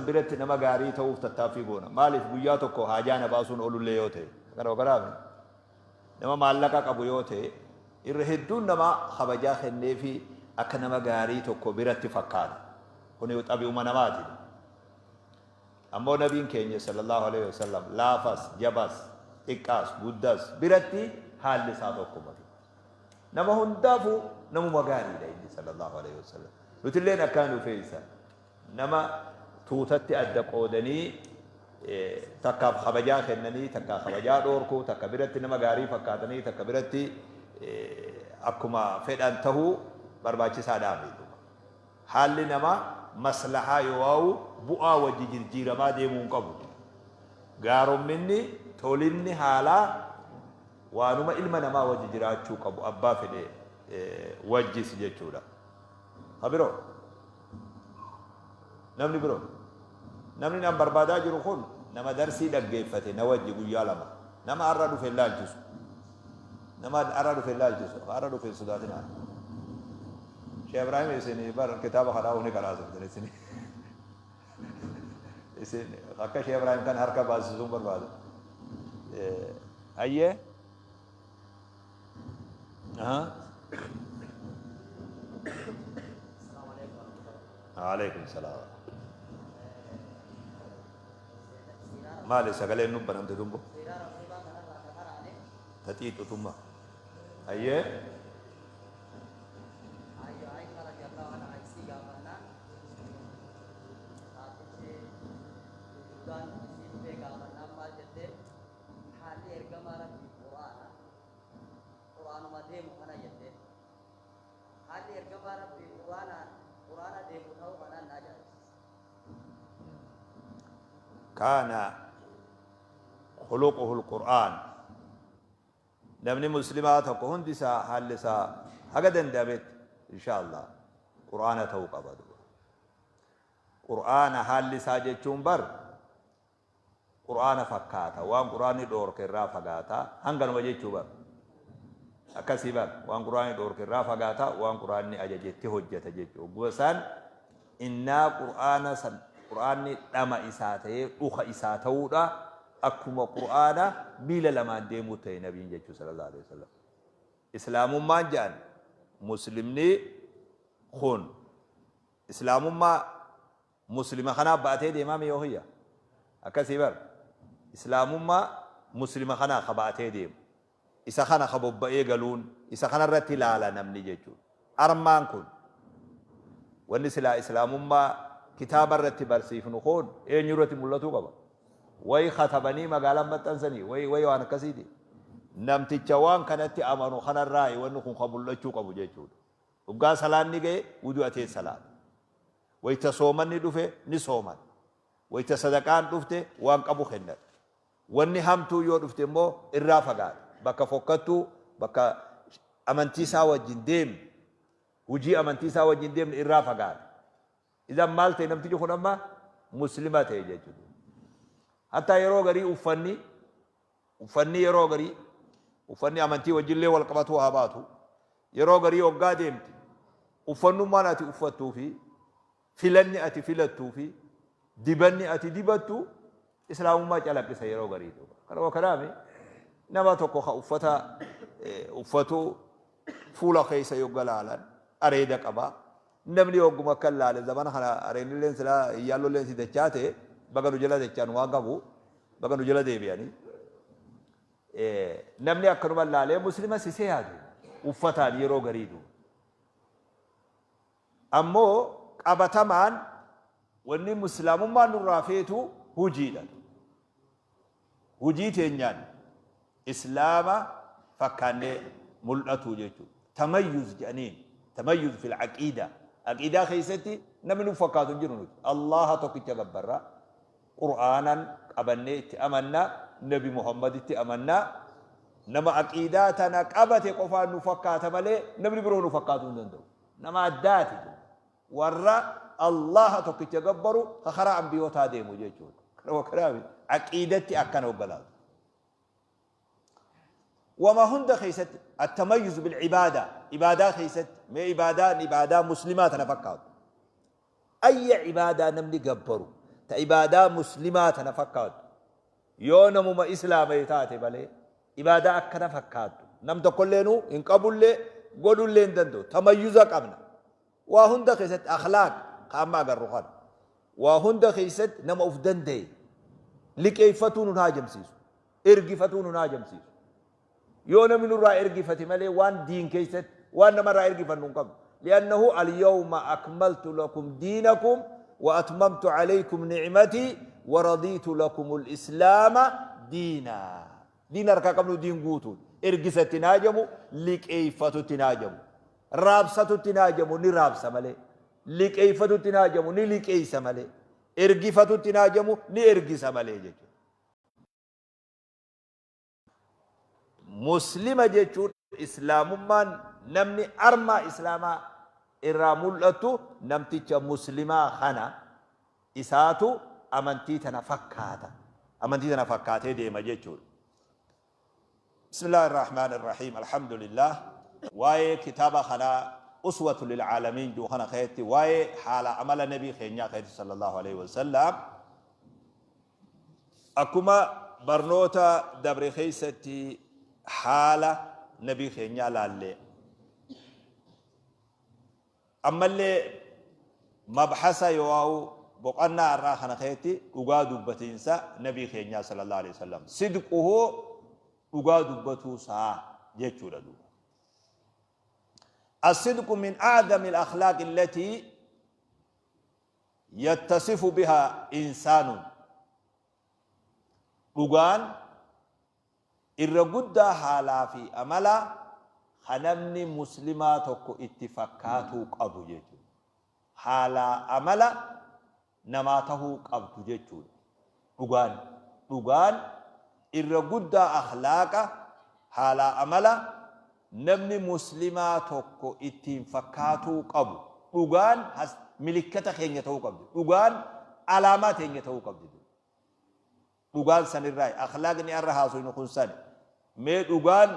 biratti nama gaarii ta'uuf tattaaffii goona. Maaliif guyyaa tokko haajaa na baasuun oolullee yoo ta'e. Kana kanaaf nama maallaqa qabu yoo ta'e irra hedduun namaa kabajaa kenneefi akka nama gaarii tokko biratti fakkaata. Kuni xabi'uma namaati. Ammoo nabiin keenya sallallahu alaihi wasallam laafas, jabas, xiqqaas, guddas biratti haalli isaa tokkuma. Nama hundaafuu namuma gaariidha inni sallallahu alaihi wasallam. Nutilleen akkaan nu feessa. Nama tuutatti adda qoodanii takkaaf kabajaa kennanii, takka kabajaa dhoorkuu, takka biratti nama gaarii fakkaatanii, takka biratti akkuma fedhan tahuu barbaachisaadhaa miti. Haalli namaa maslahaa yoo waa'u bu'aa wajji jirjiiramaa deemuu hin qabu. Gaaromminni, tolinni haalaa waanuma ilma namaa wajji jiraachuu qabu abbaa fedhe wajjis jechuudha. Ka biroo? Namni biroo? Namni nan barbaadaa jiru kun nama darsii dhaggeeffate na wajji guyyaa lama. Nama har'a dhufe hin laalchisu. Nama har'a dhufe hin laalchisu. Har'a dhufe hin sodaatinaa. Sheekh Ibrahim isin bar kitaaba kanaa ni qaraasiftan isin. Isin akka Sheekh Ibrahim kan harka baasisuun barbaada. Hayyee. Aha. Alaikum salaam. Maali sagaleen nu banamte tumbo? Taxiixu tumma. Hayyee. Ayyo Aisha radiyallahu anha isii gaafannaan haatichi gurguddaan isii dhufee gaafannaan maal jette? Haalli ergamaa Rabbii Qur'aana, Qur'aanuma deemu kana jette. Haalli ergamaa Rabbii Qur'aanaan Qur'aana deemu ta'uu kanaan na ajaa'ibsiise. Kaana khuluquhu al-Qur'aan. Namni muslimaa tokko hundi isaa haalli isaa haga danda'ametti insha Allah Qur'aana ta'uu qaba duuba. Qur'aana haalli isaa jechuun bar Qur'aana fakkaata, waan Qur'aanni dhoorke irraa fagaata, hanganuma jechuu bar. Akkasii bar, waan Qur'aanni dhoorke irraa fagaata, waan Qur'aanni ajajetti hojjeta jechuu. Hogguma san innaa Qur'aana san Qur'aanni dhama isaa ta'ee dhuka isaa ta'uudha, akkuma Qur'aana miila lamaan deemuu ta'e nabiin jechuu sallallahu alaihi wasallam. Islaamummaan jedhan muslimni kun Islaamummaa Muslima kanaa ba'atee deemaa mi yoo kiyya? Akkasii bar. Islaamummaa muslima kanaa ka ba'atee deemu. Isa kana ka bobba'ee galuun isa kana irratti laala namni jechuudha. Armaan kun wanni silaa islaamummaa kitaaba irratti barsiifnu kun eenyu irratti mul'atuu qaba? Wayi katabanii magaalaan maxxansanii wayi wayi waan akkasiiti. Namticha waan kanatti amanu kanarraayi wanni kun ka mul'achuu qabu jechuudha. Hoggaa salaanni gahe wudu'atee salaata. Wayta soomanni dhufe ni soomana. Wayta sadaqaan dhufte waan qabu kennata. Wanni hamtuun yoo dhufte immoo irraa fagaata. Bakka fokkattuu, bakka amantii isaa wajjin deemne, hujii amantii isaa wajjin deemne irraa fagaata. Idan maal ta'e namtichi kun amma muslima ta'e jechuudha. Hattaa yeroo garii uffanni Uffanni yeroo garii uffanni amantii wajjillee wal qabatuu haa baatu. Yeroo garii hoggaa deemte uffannummaan ati uffattuu fi filanni ati filattuu fi dibanni ati dibattu islaamummaa calaqqisa yeroo garii duuba. Kanuma kanaaf nama tokko ka uffata uffatu fuula keessa yogga laalan areeda qaba. Namni hogguma akka laale zamana kana areennilleen silaa iyyaallolleen si dachaa ta'e baga nu jala dachaan waan qabu baga nu jala deebi'anii. Namni akkanuma laalee muslima si seeyaatu uffataan yeroo garii duuba. Ammoo qabatamaan wanni islaamummaan nurraa feetu hujiidha. Hujii teenyaan islaama fakkaannee mul'atuu jechuudha. Tamayyuz jedhaniin tamayyuz fil aqiidaa. Aqiidaa keessatti namni nu fakkaatu hin jiru nuti. Allaha tokkicha gabbarra. Qur'aanan qabannee itti amanna. Nabi Muhammaditti amanna. Nama aqiidaa tana qabate qofaan nu fakkaata malee namni biroo nu fakkaatu hin danda'u. Nama addaati. Warra Allaha tokkicha gabbaru ka karaa ambiyootaa deemu jechuudha. Kanuma kanaafi aqiidatti akkana hoggalaatu. Wama hunda keessatti attamayyuz bil ibaadaa ibaadaa keessatti mee ibaadaan ibaadaa muslimaa tana fakkaatu. Ayya ibaadaa namni gabbaru Ta ibaadaa muslimaa tana fakkaattu yoo namuma islaamaye taate malee ibaadaa akkana fakkaattu nam tokkolleenuu hin qabullee godhullee hin danda'u. Tamayyuza qabna waa hunda keessatti, akhlaaq ka amma agarru kana waa hunda keessatti. Nama uf danda'e, liqeeffatuu nun haajamsiisu, ergifatuu nun haajamsiisu. Yoo namni nurraa ergifate malee waan diin keessatti waan namarraa ergifannu hin qabnu. لأنه اليوم أكملت لكم دينكم وأتممت عليكم نعمتي ورضيت لكم الإسلام دينا. Diin harkaa qabnu diin guutuun ergisatti hin haajamu, liqeeffatutti hin haajamu, raabsatutti hin haajamu, ni raabsa malee, liqeeffatutti hin haajamu, ni liqeessa malee, ergifatutti hin haajamu, ni ergisa malee jechuudha. Muslima jechuun islaamummaan namni armaa islaamaa irraa mul'attu namticha muslimaa kana isaatu amantii tana fakkaata. Amantii tana fakkaatee deema jechuudha. بسم الله الرحمن الرحيم، الحمد لله. Waa'ee kitaaba kanaa أسوة للعالمين juu kana keessatti, waa'ee haala amala nabii keenyaa keessatti صلى الله عليه وسلم, akkuma barnoota dabre keessatti haala nabii keenyaa laallee, ammallee mabhasa yoo boqonnaa irraa kana keessatti dhugaa dubbatiinsa nabii keenyaa صلى الله عليه وسلم, صدقه, dhugaa dubbatuu isaa jechuudha duuba. الصدق من أعظم الأخلاق التي يتصف بها إنسان. Dhugaan irra guddaa haalaa fi amala kan namni muslimaa tokko itti fakkaatuu qabu jechuudha. Haalaa amala namaa tahuu qabdu jechuudha. Dhugaan irra guddaa akhlaaqa haalaa amala namni muslimaa tokko ittiin fakkaatuu qabu, dhugaan milikkata keenya ta'uu qabdi. Dhugaan alaamaa teenya ta'uu qabdi. Dhugaan sanirraa akhlaaqni irra haasofnu kun sani. Mee dhugaan,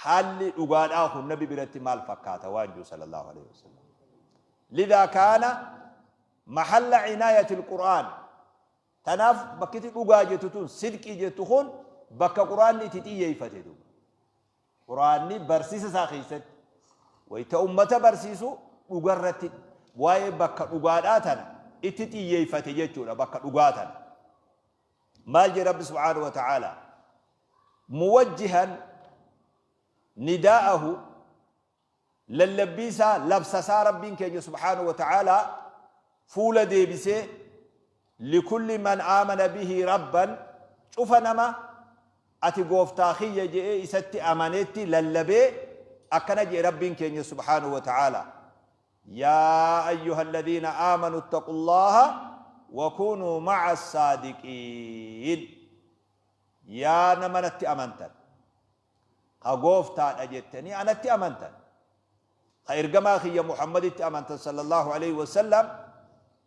haalli dhugaadhaa kun nabi biratti maal fakkaata waan jiru صلى الله عليه وسلم. لذا كان محل عناية القرآن. Tanaaf bakkiti dhugaa jettu tun, sidqii jettu kun, bakka quraanni itti xiyyeeffate duuba. Quraanni barsiisa isaa keessatti wayita ummata barsiisu dhugarratti waa'ee bakka dhugaadhaa tana itti xiyyeeffate jechuudha bakka dhugaa tana. Maal jedhe Rabbi سبحانه وتعالى موجها نداءه, lallabbiisaa, labsasaa Rabbiin keenya سبحانه وتعالى fuula deebisee لكل من آمن به ربا, cufa nama ati gooftaa kiyya je'ee isatti amanetti lallabee akkana jedhe Rabbiin keenya سبحانه وتعالى: يا أيها الذين آمنوا اتقوا الله وكونوا مع الصادقين. Yaa nama natti amantan, ka gooftaadha jettanii anatti amantan, ka ergamaa kiyya Muhammaditti amantan صلى الله عليه وسلم,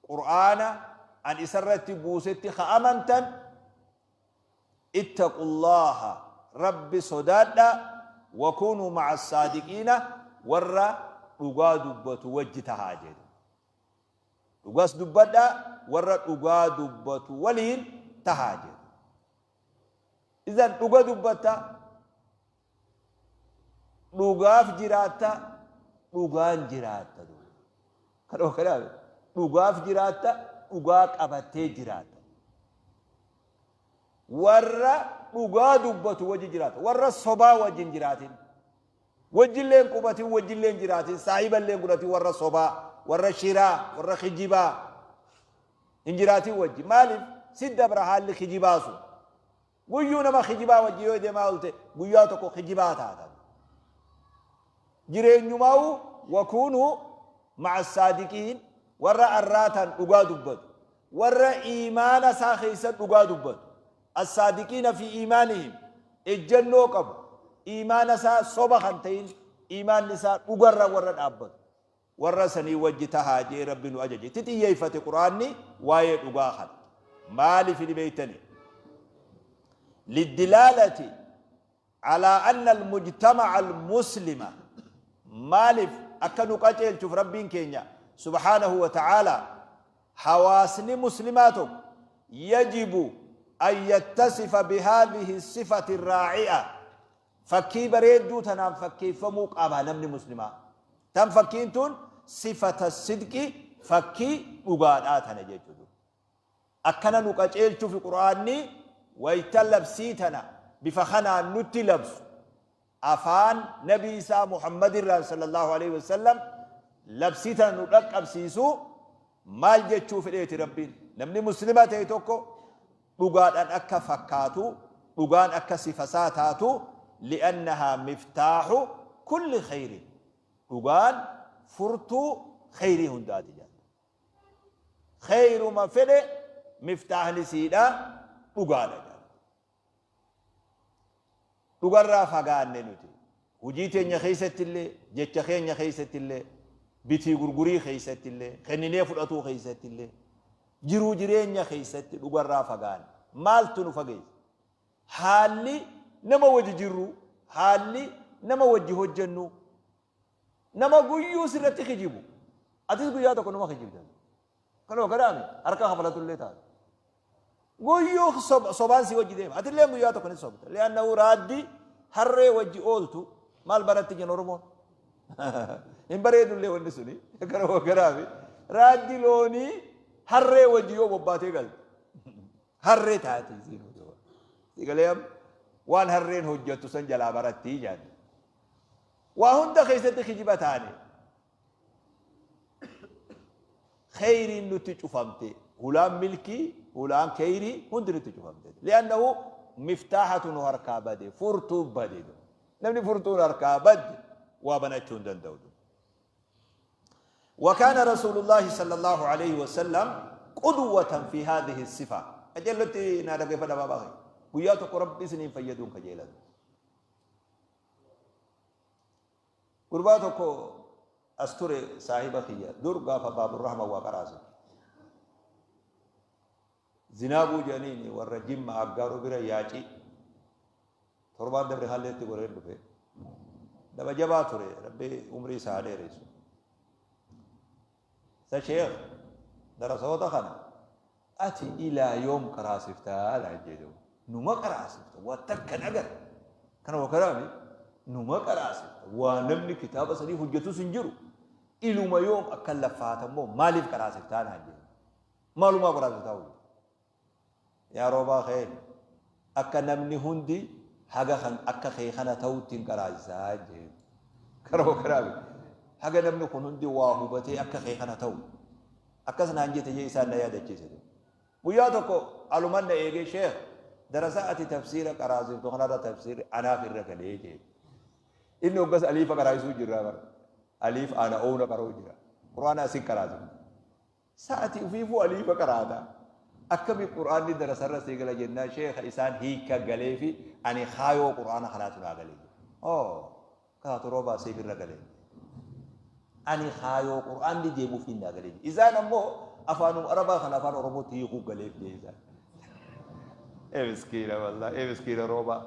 qur'aana an isarratti buusetti ka amantan, اتقوا الله, rabbi sodaadha, وكونوا مع الصادقين, warra dhugaa dubbatu wajji tahaa jedhu. Dhugaas dubbadha, warra dhugaa dubbatu waliin tahaa jedhu. إذن dhuga dubbatta, dhugaaf jiraatta, dhugaan jiraatta. Kanaaf dhugaaf jiraatta, dhugaa qabattee jiraatta, warra dhugaa dubbatu wajji jiraata. Warra sobaa wajjin jiraatin, wajjilleen qubatin, wajjilleen jiraatin, saahiballeen godhatin. Warra sobaa, warra shiraa, warra kijibaa hin jiraatin wajji. Maaliif? Si dabra haalli kijibaa sun. Guyyuu nama kijibaa wajji yoo deemaa oolte, guyyaa tokko kijibaa taata. Jireenyumaa'u وكونوا مع الصادقين, warra arraatan dhugaa dubbatu, warra iimaana isaa keessa dhugaa dubbatu, الصادقين في إيمانهم, ejjennoo qabu, iimaana isaa soba kan ta'in, iimaanni isaa dhugarra warra dhaabbatu, warra sanii wajji tahaa jee Rabbi nu ajaje. Itti xiyyeeffate quraanni waa'ee dhugaa kana. Maaliif ni beeytani? للدلالة على أن المجتمع المسلم. Maaliif akka nu qaceelchuuf Rabbiin keenya سبحانه وتعالى. Hawaasni muslimaa tokko yajibu an yattasifa bihaadhihi sifati raaci'a fakkii bareedduu tanaan fakkeeffamuu qaba namni muslimaa. Tan fakkiin tun sifata sidqi fakkii dhugaadhaa tana jechuudha. Akkana nu qaceelchufi Qur'aanni wayta labsii tana bifa kanaan nutti labsu afaan nabii isaa Muhammadirraan sallallahu aleyhi wasallam labsii tana nu dhaqqabsiisu maal jechuu fedheeti Rabbiin namni muslima ta'e tokko dhugaadhaan akka fakkaatu dhugaan akka sifasaa taatu li'annahaa miftaahu kulli kheyrin dhugaan furtuu kheyrii hundaati jedha. Kheeyruma fedhe miftaahni siidha dhugaadha jedhan. Dhugarraa fagaanne nuti. Hujii teenya keessattillee, jecha keenya keessattillee, bitii gurgurii keessattillee, kenninee fudhatuu keessattillee, jiruu jireenya keessatti dhugarraa fagaanne. Maaltu nu fageesse? Haalli nama wajji jirru, haalli nama wajji hojjennu, Nama guyyuu sirratti kijibu. Atis guyyaa tokko numa kijibda. Kanuma kanaami harka kafalatullee taate. Guyyuu sobaan si wajji deema. Atillee guyyaa tokko ni sobda. Li'annahu raaddi harree wajji ooltu maal baratti jenna Oromoon. Hin bareedullee wanni suni. Kanuma kanaami raaddi loonii harree wajji yoo bobbaatee galte. Harree taati isiin. Sigalee waan harreen hojjettu san jalaa baratti jedhan. Waa hunda keessatti kijiba taane. Kheyriin nutti cufamte. Hulaan milkii, hulaan kheyrii hundi nutti cufamte. Li'annahu miftaaxatu nu harkaa bade, furtuu bade. Namni furtuun harkaa badde waa banachuu hin danda'u. وكان رسول الله صلى الله عليه وسلم قدوة في هذه الصفة أجلتي نادى كيف دبابا guyyaa tokko rabbi isiniin fayyaduun kajeelan Gurbaa tokko as ture saahiba kiyya dur gaafa Baaburrahman waa qaraasu. Zinaabuu jedhaniin warra Jimma Aggaaroo bira yaacii torbaan dabre halleetti goreen dhufe. Nama jabaa ture rabbi umrii isaa haa dheeressu. Sa sheekh darasoota kana ati ilaa yoom qaraasiftaa naan jedhe. Numa qaraasifta waa takka hin agarre. Kana waa karaami numa qaraasifta waa namni kitaaba sanii hojjetus hin jiru. Iluma yoom akka laffaata immoo maaliif qaraasiftaa naan jedhe. Maalumaa qaraasiftaa hojii. Yaa roobaa kee akka namni hundi haga kan akka kee kana ta'utti hin qaraasisaa jeen. Karoo karaami. Haga namni kun hundi waa hubatee akka kee kana ta'u. Akkas naan jette jee isaan na yaadachiise. Guyyaa tokko aluman na eegee sheekh darasaa ati tafsiira qaraasiftu kanarra tafsiirri anaaf irra galee jee. Inni hoggas aliifa qaraasisuu jirra bara. Aliif ana oona qaroo jira. Qur'aana asin qaraasiftu. Sa ati ufiifuu aliifa qaraata? Akkami qur'aanni darasarra sii gala jennaan sheekha isaan hiikka galeefi ani kaayoo qur'aana kanaatu naa galee jedhe. Oo kaatu roobaa siif irra galee. Ani kaayoo qur'aanni deemuufiin naa galee jedhe. Isaan ammoo afaanuma arabaa kana afaan oromootti hiikuu galeef jee isaan. Ee miskiina wallah ee miskiina roobaa.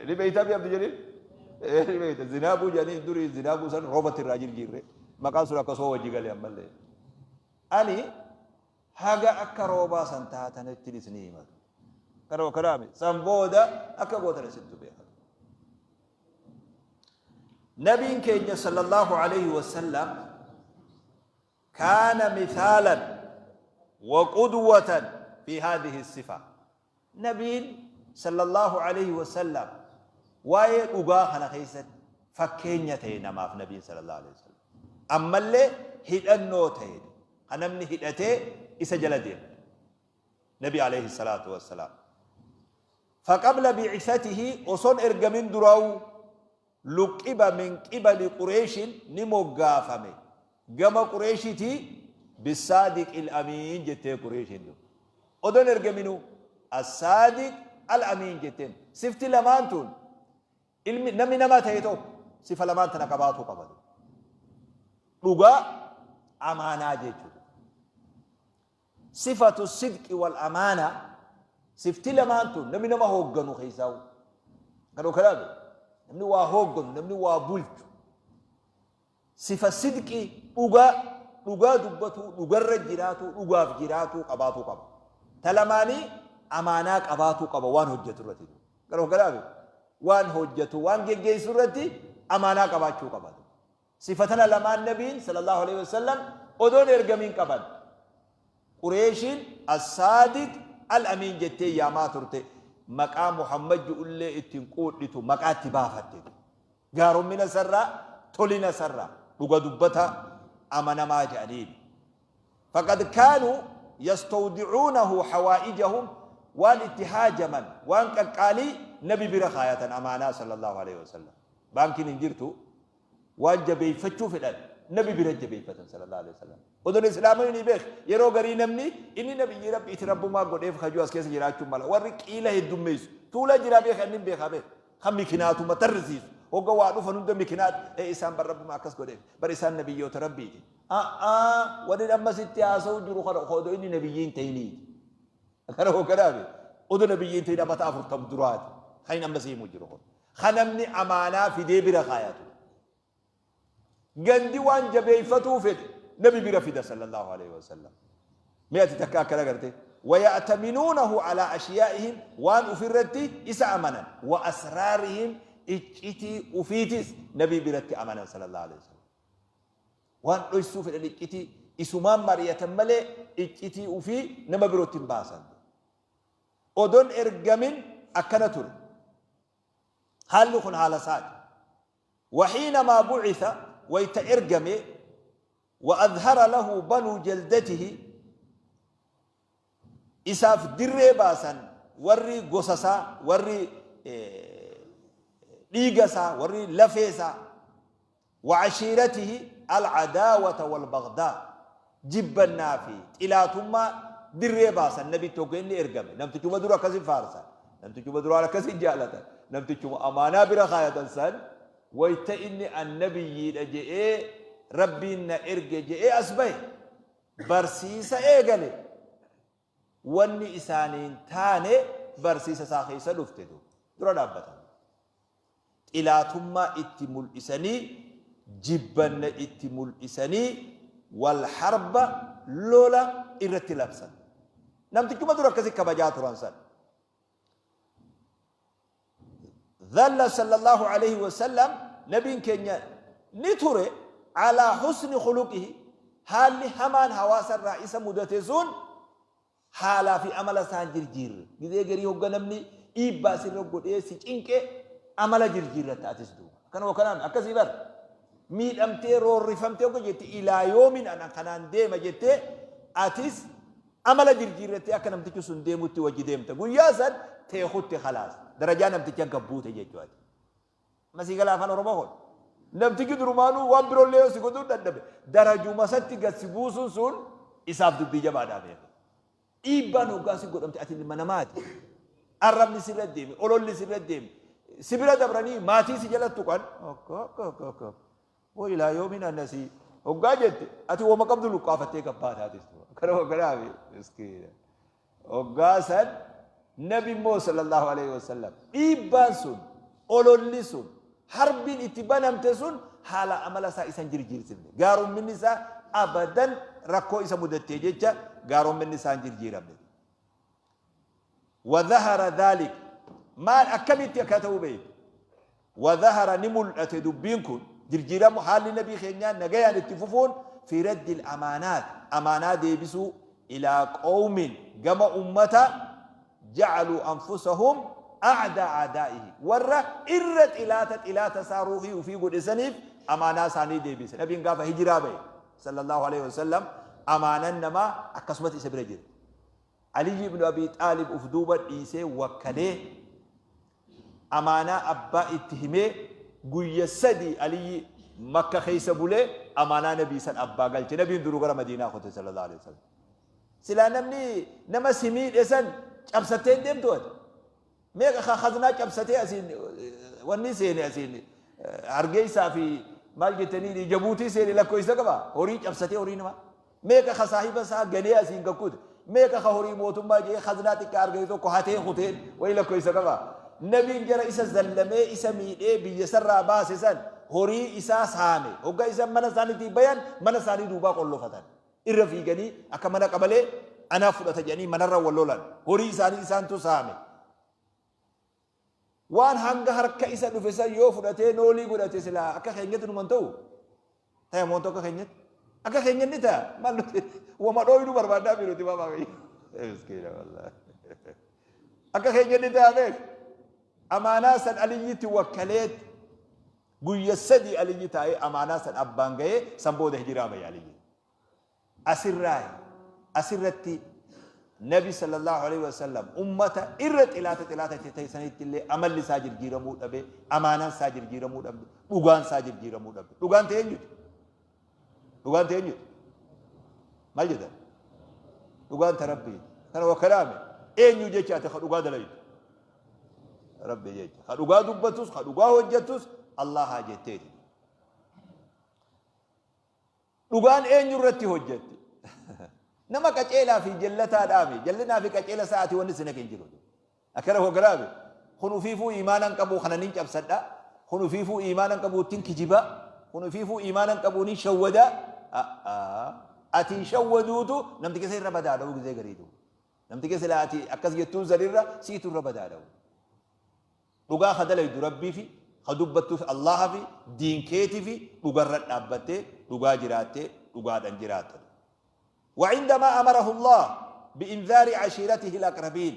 Ni beeytaa bi Abdi Jaliil? Ee ni beeyta zinaabuu jedhanii durii zinaabuu san roobatti irraa jirjiirre. Maqaan sun akkasuma wajji gale ammallee. Ani haga akka roobaa san taatanittin isinii himatu. Kana kanaami san booda akka gootan isintu beeka. Nabiin keenya sallallahu alayhi wasallam kaana mithaalan wa qudwatan fi haadhihi sifa. Nabiin, Sallallaahu aleyhi wa sallam, waa'ee dhugaa kana keessatti fakkeenya ta'e namaaf Nabiin, Sallallaahu aleyhi wa sallam. Ammallee hidhannoo ta'e kan namni hidhatee isa jala deemu. Nabi aleyhi salaatu wa salaam. Faqabla bi'isatihi osoon ergamin duraa'uu luqqiba min qibali Qureeshin ni moggaafame gama Qureeshitii bissaadiqil amiin jettee Qureeshin dur. Odon ergaminuu assaadiq al amiin jetteen. Sifti lamaan tun ilmi namni nama ta'e tokko sifa lamaan tana qabaatuu qaba. Dhugaa amaanaa jechuudha. Sifatu sidqi wal amaana sifti lamaan tun namni nama hoogganu keessaa'u. Kan okalaame namni waa hoogganu namni waa bulchu sifa sidqi dhugaa Dhugaa dubbatuu, dhugarra jiraatuu, dhugaaf jiraatuu qabaatuu qaba. Ta lamaanii amaanaa qabaatuu qaba waan hojjetu irratti. Garuu kanaaf waan hojjetu, waan geggeessu irratti amaanaa qabaachuu qaba. Sifa tana lamaan Nabiin sallallahu alaihi wasallam odoon ergamiin qaban. Qureeshiin As-Saadiq Al-Amiin jettee yaamaa turte. Maqaa Muhammad ju'ullee ittiin quudhitu maqaa itti baafatte. Gaarommina isarraa, tolina isarraa, dhuga dubbataa, amanamaa jedhaniin. Faqad kaanuu yastawdicuunahu hawaa'ijahum waan itti haajaman, waan qaqqaalii Nabi bira kaayatan amaanaa sallallahu alaihi wasallam. Baankiin hin jirtu, waan jabeeffachuu fedhan Nabi bira jabeeffatan sallallahu alaihi wasallam. Odoon Islaamonni ni beek yeroo garii namni inni nabiyyi Rabbiiti Rabbumaa godheef kajuu as keessa jiraachuu mala. Warri qiila heddummeessu tuula jira beeka inni beekaa beeka. Kan mikinaatuma tarrisiisu hogga waa dhufan hunda mikinaat ee isaan bar Rabbumaa akkas godheef bar isaan nabiyyoota Rabbiiti. A'aa wanni amma sitti haasa'u jiru kana odoo inni nabiyyi hin ta'iniiti. Kana hogganaafi odoo nabiyyi hin ta'in amata 40 duraati. Kan inni amma si himu jiru kun. Ka namni amaanaa fidee bira kaayatu. Gandi waan jabeeyfatuu fedhe Nabi bira fida sallallahu aleyhi wasallam. Mee ati takka akkana garte? Waya'taminuunahu alaa ashiyaa'ihim waan ufirratti isa amanan. Wa asraarihim iccitii ufiitis Nabii biratti amanan sallallahu aleyhi wasallam. Waan dhoysuu fedhan iccitii isumaan mari'atan malee iccitii ufii nama birootti hin baasan. Odon ergamin akkana ture. Haalli kun haala isaati. Wahiinamaa bu'itha wayta ergame wa adhara lahu banuu jaldatihi isaaf dirree baasan warri gosa isaa, warri dhiiga isaa, warri lafee isaa Wa ashiiratihi al-cadaawata wal-bagdaa, jibbannaa fi xilaatummaa dirree baasan Nabitti hogga inni ergame. Namtichuma dura akkasi faarsan, namtichuma duraan akkasi jaalatan, namtichuma amaanaa bira kaayatan san wayta inni an nabiyyiidha je'ee Rabbiin na erge je'ee as bahe, barsiisa eegale, wanni isaanii hin taane barsiisa isaa keessa dhufte duuba. Dura dhaabbatan. Xilaatummaa itti mul'isanii, jibbanna itti mul'isanii, wal harba lola irratti labsan. Namtichuma dura akkasi kabajaa turan san. Dhalla sallallahu alayhi wa sallam nabiin keenya ni ture alaa husni khuluqihi haalli hamaan hawaasa irraa isa mudate sun haalaa fi amala isaa hin jirjiirre. Gizee garii hogga namni dhiibbaa sirra godhee si cinqe amala jirjiirratta atis duuba. Akkanuma kanaan akkasii bar. Miidhamtee roorrifamtee hogga jette ilaa yoomin ana kanaan deema jettee atis amala jirjiirrattee akka namtichi sun deemutti wajji deemta. Guyyaa san tee kutte khalaas. Darajaa namticha gad buute jechuu ati. Amma sii gala afaan Oromoo kun. Namtichi durumaanuu waan biroollee yoo si godhuu dadhabe darajuma isatti gad si buusuun sun isaaf dubbii jabaadhaa beeki. Dhiibbaan hoggaa si godhamte ati ilma namaati. Arrabni sirra deeme, ololli sirra deeme, si bira dabranii maatii si jala tuqan. Hoo ilaa yoomiin annasii hoggaa jette ati woma qabdu luqqaafattee gabbaa taatis. Kanuma kanaafi miskiina. Hoggaa san Nabi immoo sallallahu alaihi wasallam dhiibbaan sun, ololli sun, harbiin itti banamte sun haala amala isaa isa hin jirjiirsifne. Gaaromminni isaa abadan rakkoo isa mudattee jecha gaaromminni isaa hin jirjiiramne. Wa dhahara dhalik maal akkamitti akka ta'uu beektu? Wa dhahara ni mul'ate dubbiin kun jirjiiramu haalli Nabii keenyaa nagayaan itti fufuun fi raddil amaanaat amaanaa deebisuu ilaa qawmin gama ummata ja'aluu anfusahum a'daa a'daa'ihi warra irra xilaata xilaata isaa ruuhii ufii godhe saniif amaanaa isaanii deebise. Nabiin gaafa hijiraa bahe sallallahu alaihi wasallam amaanan namaa akkasumatti isa bira jirti. Aliyyi ibnu Abii Xaalib uf duuba dhiisee wakkalee amaanaa abbaa itti himee guyya 3 Aliyyi Makka keessa bulee amaanaa Nabii san abbaa galche. Nabiin duruu gara Madiinaa kute sallallahu alaihi wasallam. Silaa namni nama si miidhe san cabsattee hin deemtu ati. Meeqa ka khaznaa cabsatee asiin wanni seene asiin Hargeysaa fi maal jettanii Jabuutii seene lakkoofsa qaba. Horii cabsatee horii namaa. Meeqa ka saahiba isaa ganee asiin gad kute. Meeqa ka horii mootummaa je'ee khaznaa xiqqaa argate tokko hatee kuteen wayi lakkoysa qaba. Nabiin jara isa zallamee isa miidhee biyya isarraa baase san Horii isaa saame. Hoggaa isaan mana isaaniitii bayan mana isaanii duubaa qollofatan. Irra fiiganii akka mana qabalee anaa fudhata jedhanii manarra wal lolan. Horii isaanii isaantu saame. Waan hanga harka isa dhufe san yoo fudhatee noolii godhate silaa akka keenyatti numan ta'u? Taya moontu akka keenyatti? Akka keenyatti ni ta'a. Maal nuti wama dhooynu barbaaddaa fi nuti maama keenya. Miskiina wallaahi. Akka keenyatti ni ta'a beek. Amaanaa san Aliyyitti wakkaleet guyya 3 Aliyyi taa'ee amaanaa san abbaan gahee san booda hijiraa bahe Aliyyi. Asirraayi, asirratti Nabi sallallahu aleyhi wa sallam ummata irra xilaata xilaata itti ta'e sanitti illee amalli isaa jirjiiramuu dhabe, amaanaan isaa jirjiiramuu dhabde, dhugaan isaa jirjiiramuu dhabde. Dhugaan ta'e eenyuti? Dhugaan ta'e eenyuti? Maal jedhan? Dhugaan ta Rabbiiti. Kana wakkalaame eenyu jecha ati ka dhugaa dalaytu? Rabbi jecha. Ka dhugaa dubbatus, ka dhugaa hojjettus Allahaa jetteeti. Dhugaan eenyu irratti hojjetti? Nama qaceelaa fi jallataa dhaame. Jallinaa fi qaceela sa'aati wanni si naqe hin jiru. Akkana hogaraame. Kun ufiifuu iimaanan qabu kana nin cabsadha. Kun ufiifuu iimaanan qabu ittiin kijiba. Kun ufiifuu iimaanan qabu nin shawwada. Ati shawwaduutu namti keessa irra badaadha gizee gariitu. Namti keessa silaa ati akkas jettuun sanirra siitu irra badaadha. Dhugaa ka dalaydu Rabbiifi, ka dubbattuufi Allaahafi, diin keetifi dhugarra dhaabbattee dhugaa jiraattee dhugaadhan jiraatta. Wacindamaa amarahu Allaah bi'inzaari cashiiratihi al-aqrabiin.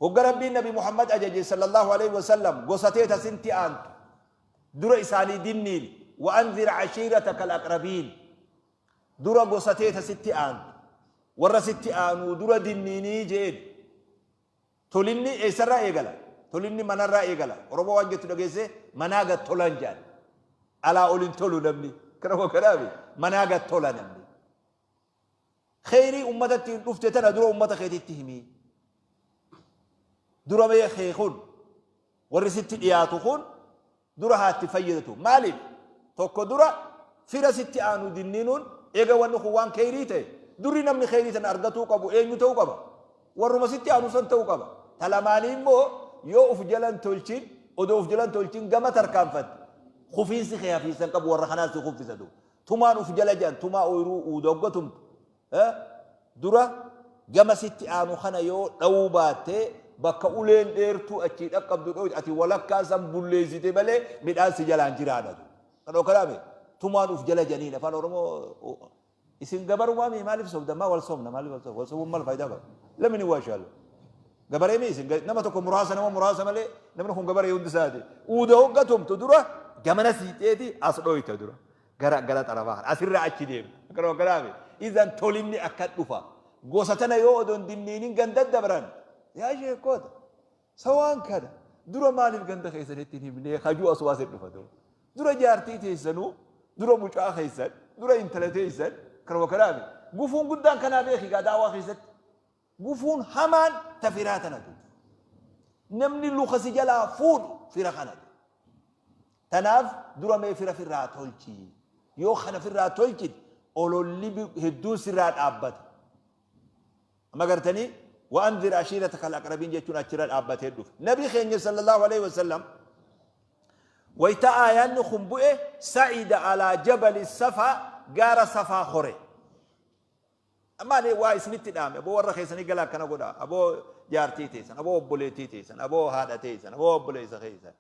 Hogga Rabbiin Nabi Muhammad ajaje sallallahu aleyhi wasallam gosa tee ta sintti aantu dura isaanii dinniini wa anzir cashiirataka al-aqrabiin dura gosa tee ta sitti aantu warra sitti aanuu dura dinniinii je'een. Tolinni eessarraa eegala? Tolinni manarraa eegala. Oromoo waan jettu dhageessee manaa gad tolan jedhan. Alaa ol hin tolu namni. Kana kanaaf manaa gad tola namni. Kheyrii ummata ittiin dhufte tana dura ummata keetitti himi. Dura mee kee kun warri sitti dhiyaatu kun dura haa itti fayyadatu. Maaliif? Tokko dura fira sitti aanu dinniinuun eega wanni kun waan kheyrii ta'e durri namni kheyrii tana argatuu qabu eenyu ta'uu qaba? Warruma sitti aanu san ta'uu qaba. Ta lamaanii immoo yoo uf jala hin tolchin odoo uf jala hin tolchin gama tarkaanfatte kufiinsi kee hafiinsa hin qabu warra kanaas si kuffisa duuba. Tumaan uf jala jedhan tumaa ooyruu uuda hogga tumtu Dura gama sitti aanu kana yoo dhawuu baatte bakka uleen dheertuu achii dhaqqabdu dhoyte ati walakkaa san bulleessite malee midhaan si jalaan jiraadhatu. Kan okkalaame tumaan uf jala janiin afaan Oromoo isin gabarumaa mi maaliif sobda maa wal sobna maaliif wal sobna wal sobuun maal faayidaa qaba lamini waa shaalu gabaree mi isin nama tokko muraasa nama muraasa malee namni kun gabaree hundi isaati uuda hogga tumtu dura gamana siixeeti as dhoyta dura gara gara xarafaa kana asirraa achi deemta akkana akkanaami izan tolinni akka dhufa gosa tana yoo odon dinniinin ganda dabran yaa sheekkoota sawaan kana dura maaliif ganda keessanitti hin himnee hajuu asumaa sin dhufa dura dura jaartii teessanuu dura mucaa keessan dura intala teessan kanuma kanaami gufuun guddaan kanaa beeki gaa daawaa keessatti Gufuun hamaan ta firaa tanatu. Namni luka si jalaa fuudhu fira kanatu. Tanaaf dura mee fira firraa tolchi. Yoo kana firraa tolchite ololli hedduun sirraa dhaabbata. Amma gartanii wa'anzir ashiirataka al-aqrabiin jechuun achirra dhaabbatee dhufe. Nabi keenya sallallahu alaihi wasallam wayta aayaanni kun bu'e sa'ida alaa jabali safaa gaara safaa kore. Amma ani waa isinitti dhaame, aboo warra keessanii gala akkana godhaa, aboo jaartii teessan, aboo obboleettii teessan, aboo haadha teessan, aboo obboleessa keessan.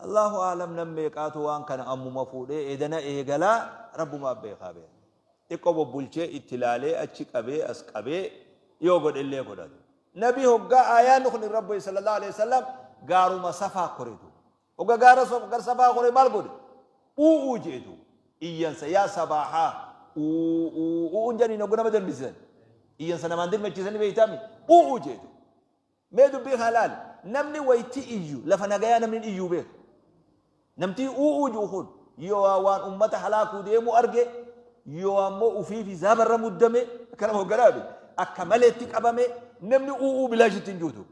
Allahu aalam nam meeqaatu waan kana ammuma fuudhee edana eegalaa rabbumaa beekaa beeka. Xiqqoo bobbulchee itti laalee achi qabee as qabee yoo godhellee godhatu. Nabi hoggaa aayaan kun irra bu'e sallallahu alaihi wasallam gaaruma safaa koretu. Hogga gaara gar safaa kore maal godhe? Uu'uu je'e duuba. Iyyansa yaa sabaahaa uu'uu uu'uun jedhaniin hogga nama dirmisiisan. Iyyansa namaan dirmachiisanii beeytaami? Uu'uu je'e duuba. Mee dubbii kana laali. Namni wayti iyyu lafa nagayaa namni hin iyyuu beeku. Namtii uu'uu ji'u kun yoo waan ummata halaakuu deemu arge yoo ammoo ufiif zaabarra muddame akkana hogganaabe akka maleetti qabame namni uu'uu bilaashitti hin jiru.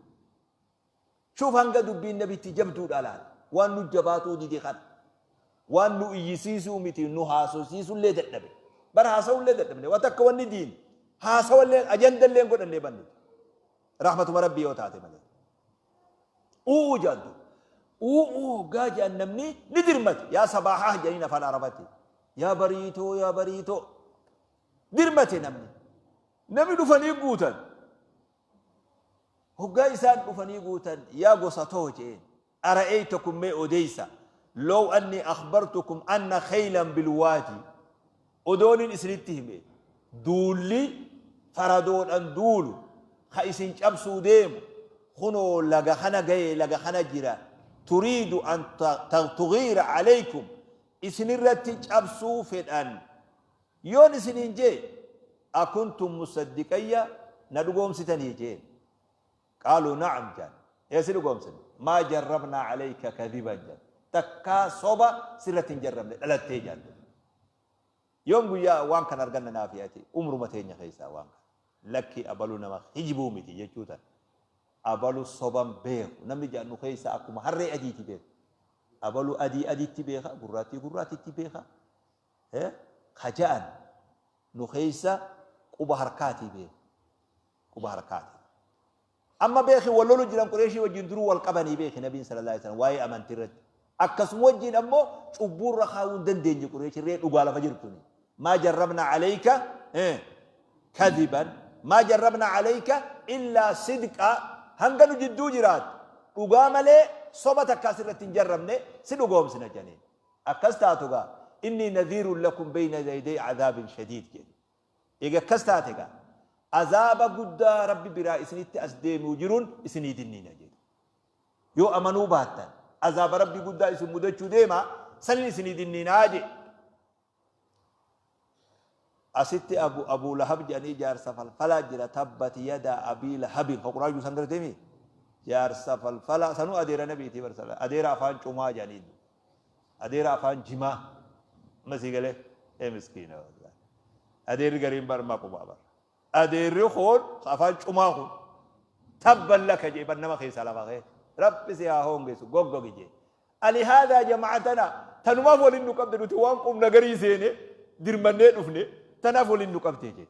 Shuf hanga dubbiin nabitti jabduudha laal. Waan nu jabaatuu dide kana. Waan nu iyyisiisuu miti nu haasofsiisullee dadhabe. Bar haasawullee dadhabne. Waan takka wanni diin haasawallee ajandallee hin godhanne ban nuti. Rahmatuma rabbii yoo taate malee. U'uu jaantu. Uu'uu hoggaa je'an namni ni dirmate. Yaa sabaahaah jedhaniin afaan Arabatti. Yaa bariitoo yaa bariitoo. Dirmate namni. Namni dhufanii guutan. Hoggaa isaan dhufanii guutan yaa gosa too je'een. Ara'eytakum mee odeeysa. Low anni akhbartukum anna kheylan bilwaadi. Odoonin isinitti hime duulli faradoodhan duulu ka isin cabsuu deemu kunoo laga kana gaye laga kana jira turiidu an tughiira alaykum isinirratti cabsuu fedhan yoon isiniin jee akuntum musaddiqayya na dhugoomsitanii jeen qaaluu na'am jaan ee si dhugoomsine maa jarrabnaa alayka kadhiban jaan takkaa soba sirratti hin jarrabne dhalattee jaan. Yoom guyyaa waan kana arganna naafi ati umruma teenya keessaa waan kana. Lakki abalu nama kijibuu miti jechuu tana. Abalu soban beeku. Namni ja'an nu keessaa akkuma harree adiiti beeka. Abalu adii aditti beeka, gurraattii gurraattitti beeka. Ka ja'an nu keessa quba harkaatii beeka. Quba harkaatii. Amma beeki wal lolu jiran Qureeshii wajjin duruu wal qabanii beeki Nabiin sallallahu alaihi wasallam waa'ee amantii irratti. Akkasuma wajjin ammoo cubbuu irra kaa'uu hin dandeenye Qureesh irree dhugaa lafa jirtuni. Maa jarrabna alayka kadiban maa jarrabna alayka illaa sidqa hanga nu jidduu jiraattu dhugaa malee soba takkaa sirratti hin jarrabne si dhugoomsina jedhaniin. Akkas taatu gaa inni nadhiirun lakum bayna yaday adhaabin shadiid jedhe. Eega akkas taate egaa azaaba guddaa Rabbi biraa isinitti as deemuu jiruun isinii dinniina jedhe. Yoo amanuu baattan azaaba Rabbii guddaa isin mudachuu deema sanin isinii dinniinaa jedhe. Asitti Abu Abuu Lahab jedhanii jaarsa falfalaa jira tabbati yadaa Abii Lahabin ka Qur'aan juusan gartee jaarsa falfalaa sanuu adeera nabiitii barsa adeera afaan cumaa jedhanii Adeera afaan jimaa. Amma sii galee? Ee miskiina wallahi. Adeerri gariin bar maquma bar. Adeerri kun afaan cumaa kun tabban laka jee bar nama keessaa lafa kee. Rabbi si haa hoongeessu goggogi jee. Ali haadaa jama'atana tanumaaf waliin nu qabde nuti waan qubna garii seene dirmannee dhufne tanaaf waliin nu qabde jee.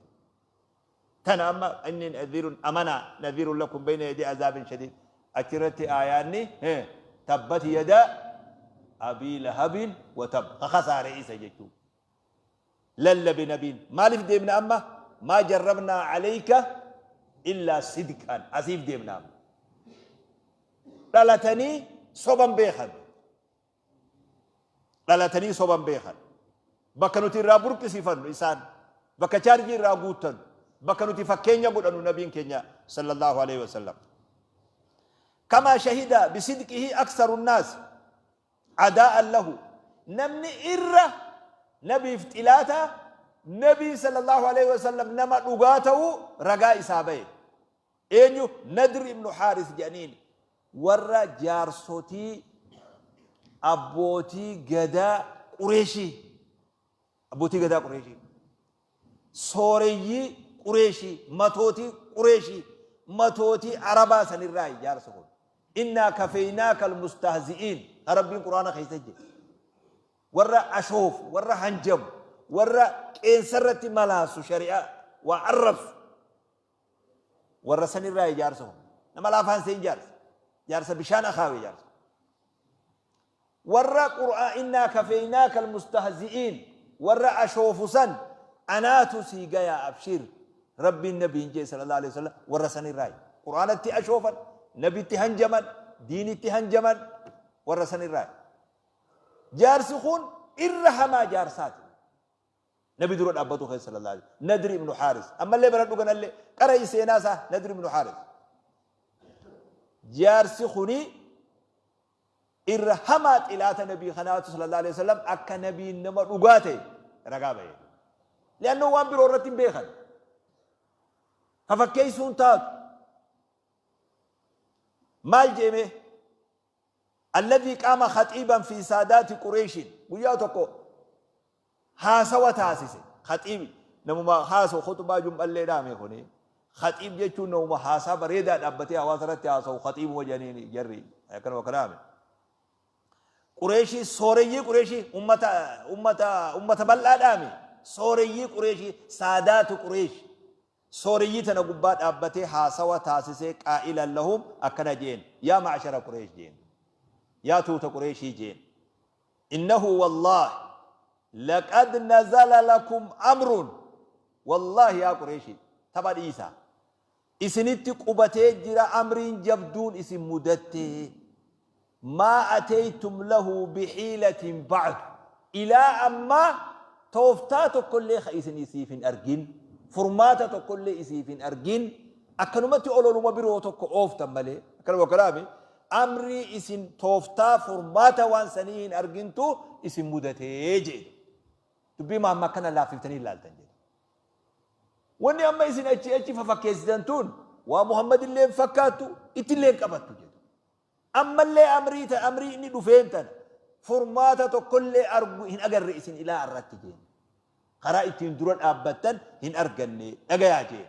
Tana amma inni nadhiirun amanaa nadhiirun lakum bayna yadii azaabin shadiid achirratti aayaanni tabbat yadaa abii lahabin wa tab ka kasaare isa jechuu lallabe nabiin maaliif deemna amma maa jarrabnaa alayka illaa sidqan asiif deemna amma dhalatanii soban beekan Dhalatanii soban beekan. Bakka nuti irraa burqisiifannu isaan, bakka chaarjii irraa guuttanu, bakka nuti fakkeenya godhannu nabiin keenya sallallahu alaihi wasallam. Kamaa shahida bisidqihi aksaru nnaas adaa'an lahu. Namni irra nabiif xilaata nabiin sallallahu alaihi wasallam nama dhugaa ta'uu ragaa isaa bahe. Eenyu? Nadr ibnu Haaris jedhaniin warra jaarsotii abbootii gadaa Qureeshii abbootii gadaa Qureeshii sooreyyii Qureeshii matootii Qureeshii matootii Arabaa sanirraa jaarsa kun innaa kafeynaaka almustahzi'iin ka Rabbiin Qur'aana keessa jedhe warra ashoofu warra hanjamu warra qeensarratti malaasu shari'aa waa arrabsu Warra san irraa ijaarsa kun. Nama laafaan seen jaarsa. Jaarsa bishaan akaawe jaarsa. Warra qur'aa innaa kafeynaaka almustahzi'iin warra ashoofu san anaatu sii gayaa abshir rabbiin nabiin jee sallallahu alaihi wasallam warra san irraa qur'aanatti ashoofan nabitti hanjaman diinitti hanjaman warra san irraa jaarsi kun irra hamaa jaarsaati. Nabi dura dhaabbatu keessa sallallahu alaihi wasallam. Nadri ibnu Haaris. Ammallee baradhu kanallee qara'i seenaa isaa Nadri ibnu Haaris. Jaarsi kuni irra hamaa xilaata nabii kanaatu sallallahu alaihi wasallam akka nabiin nama dhugaa ta'e ragaa ba'e. Li'annoo waan biroo irratti hin beekan. Ka fakkeessuun taatu. Maal jeemee? Alladhii qaama khaxiiban fi saadaati Qureeshin guyyaa tokko haasawa taasise. Khaxiib namuma haasawu khuxbaa jum'allee dhaame kuni. Khaxiib jechuun namuma haasaa bareedaa dhaabbatee hawaasa irratti haasawu khaxiibuma jedhaniini jarri akkanuma kanaame. Qureeshii sooreyyii Qureeshii ummata ummata ummata bal'aa dhaame sooreyyii Qureeshii saadaatu Qureesh Sooreyyii tana gubbaa dhaabbatee haasawa taasisee qaa'ilan lahum akkana je'een, Yaa ma'shara Qureeysh je'een. Yaa tuuta Qureeshii jeen. Innahu wallaahi laqad nazala lakum amrun wallaahi yaa Qureeshii tapha dhiisaa. Isinitti qubatee jira amriin jabduun isin mudattee. Maa ateytum lahu bihiilatin ba'du. Ilaa ammaa tooftaa tokkollee ka isin isiif hin argin, furmaata tokkollee isiif hin argin, akkanumatti ololuma biroo tokko ooftan malee, akkanuma kanaami, amrii isin tooftaa furmaata waan sanii hin argintu isin mudatee jedhe. Dubbii Muhammad kana laaffiftanii ilaaltan jedhe. Wanni amma isin achi achi fafakkeessitan tun waa Muhammad illee hin fakkaattu, ittillee hin qabattu jedhe. Ammallee amrii ta amrii inni dhufeen tana furmaata tokkollee argu hin agarre isin ilaa irratti jeen. Karaa ittiin dura dhaabbattan hin arganne dhagayaa jeen.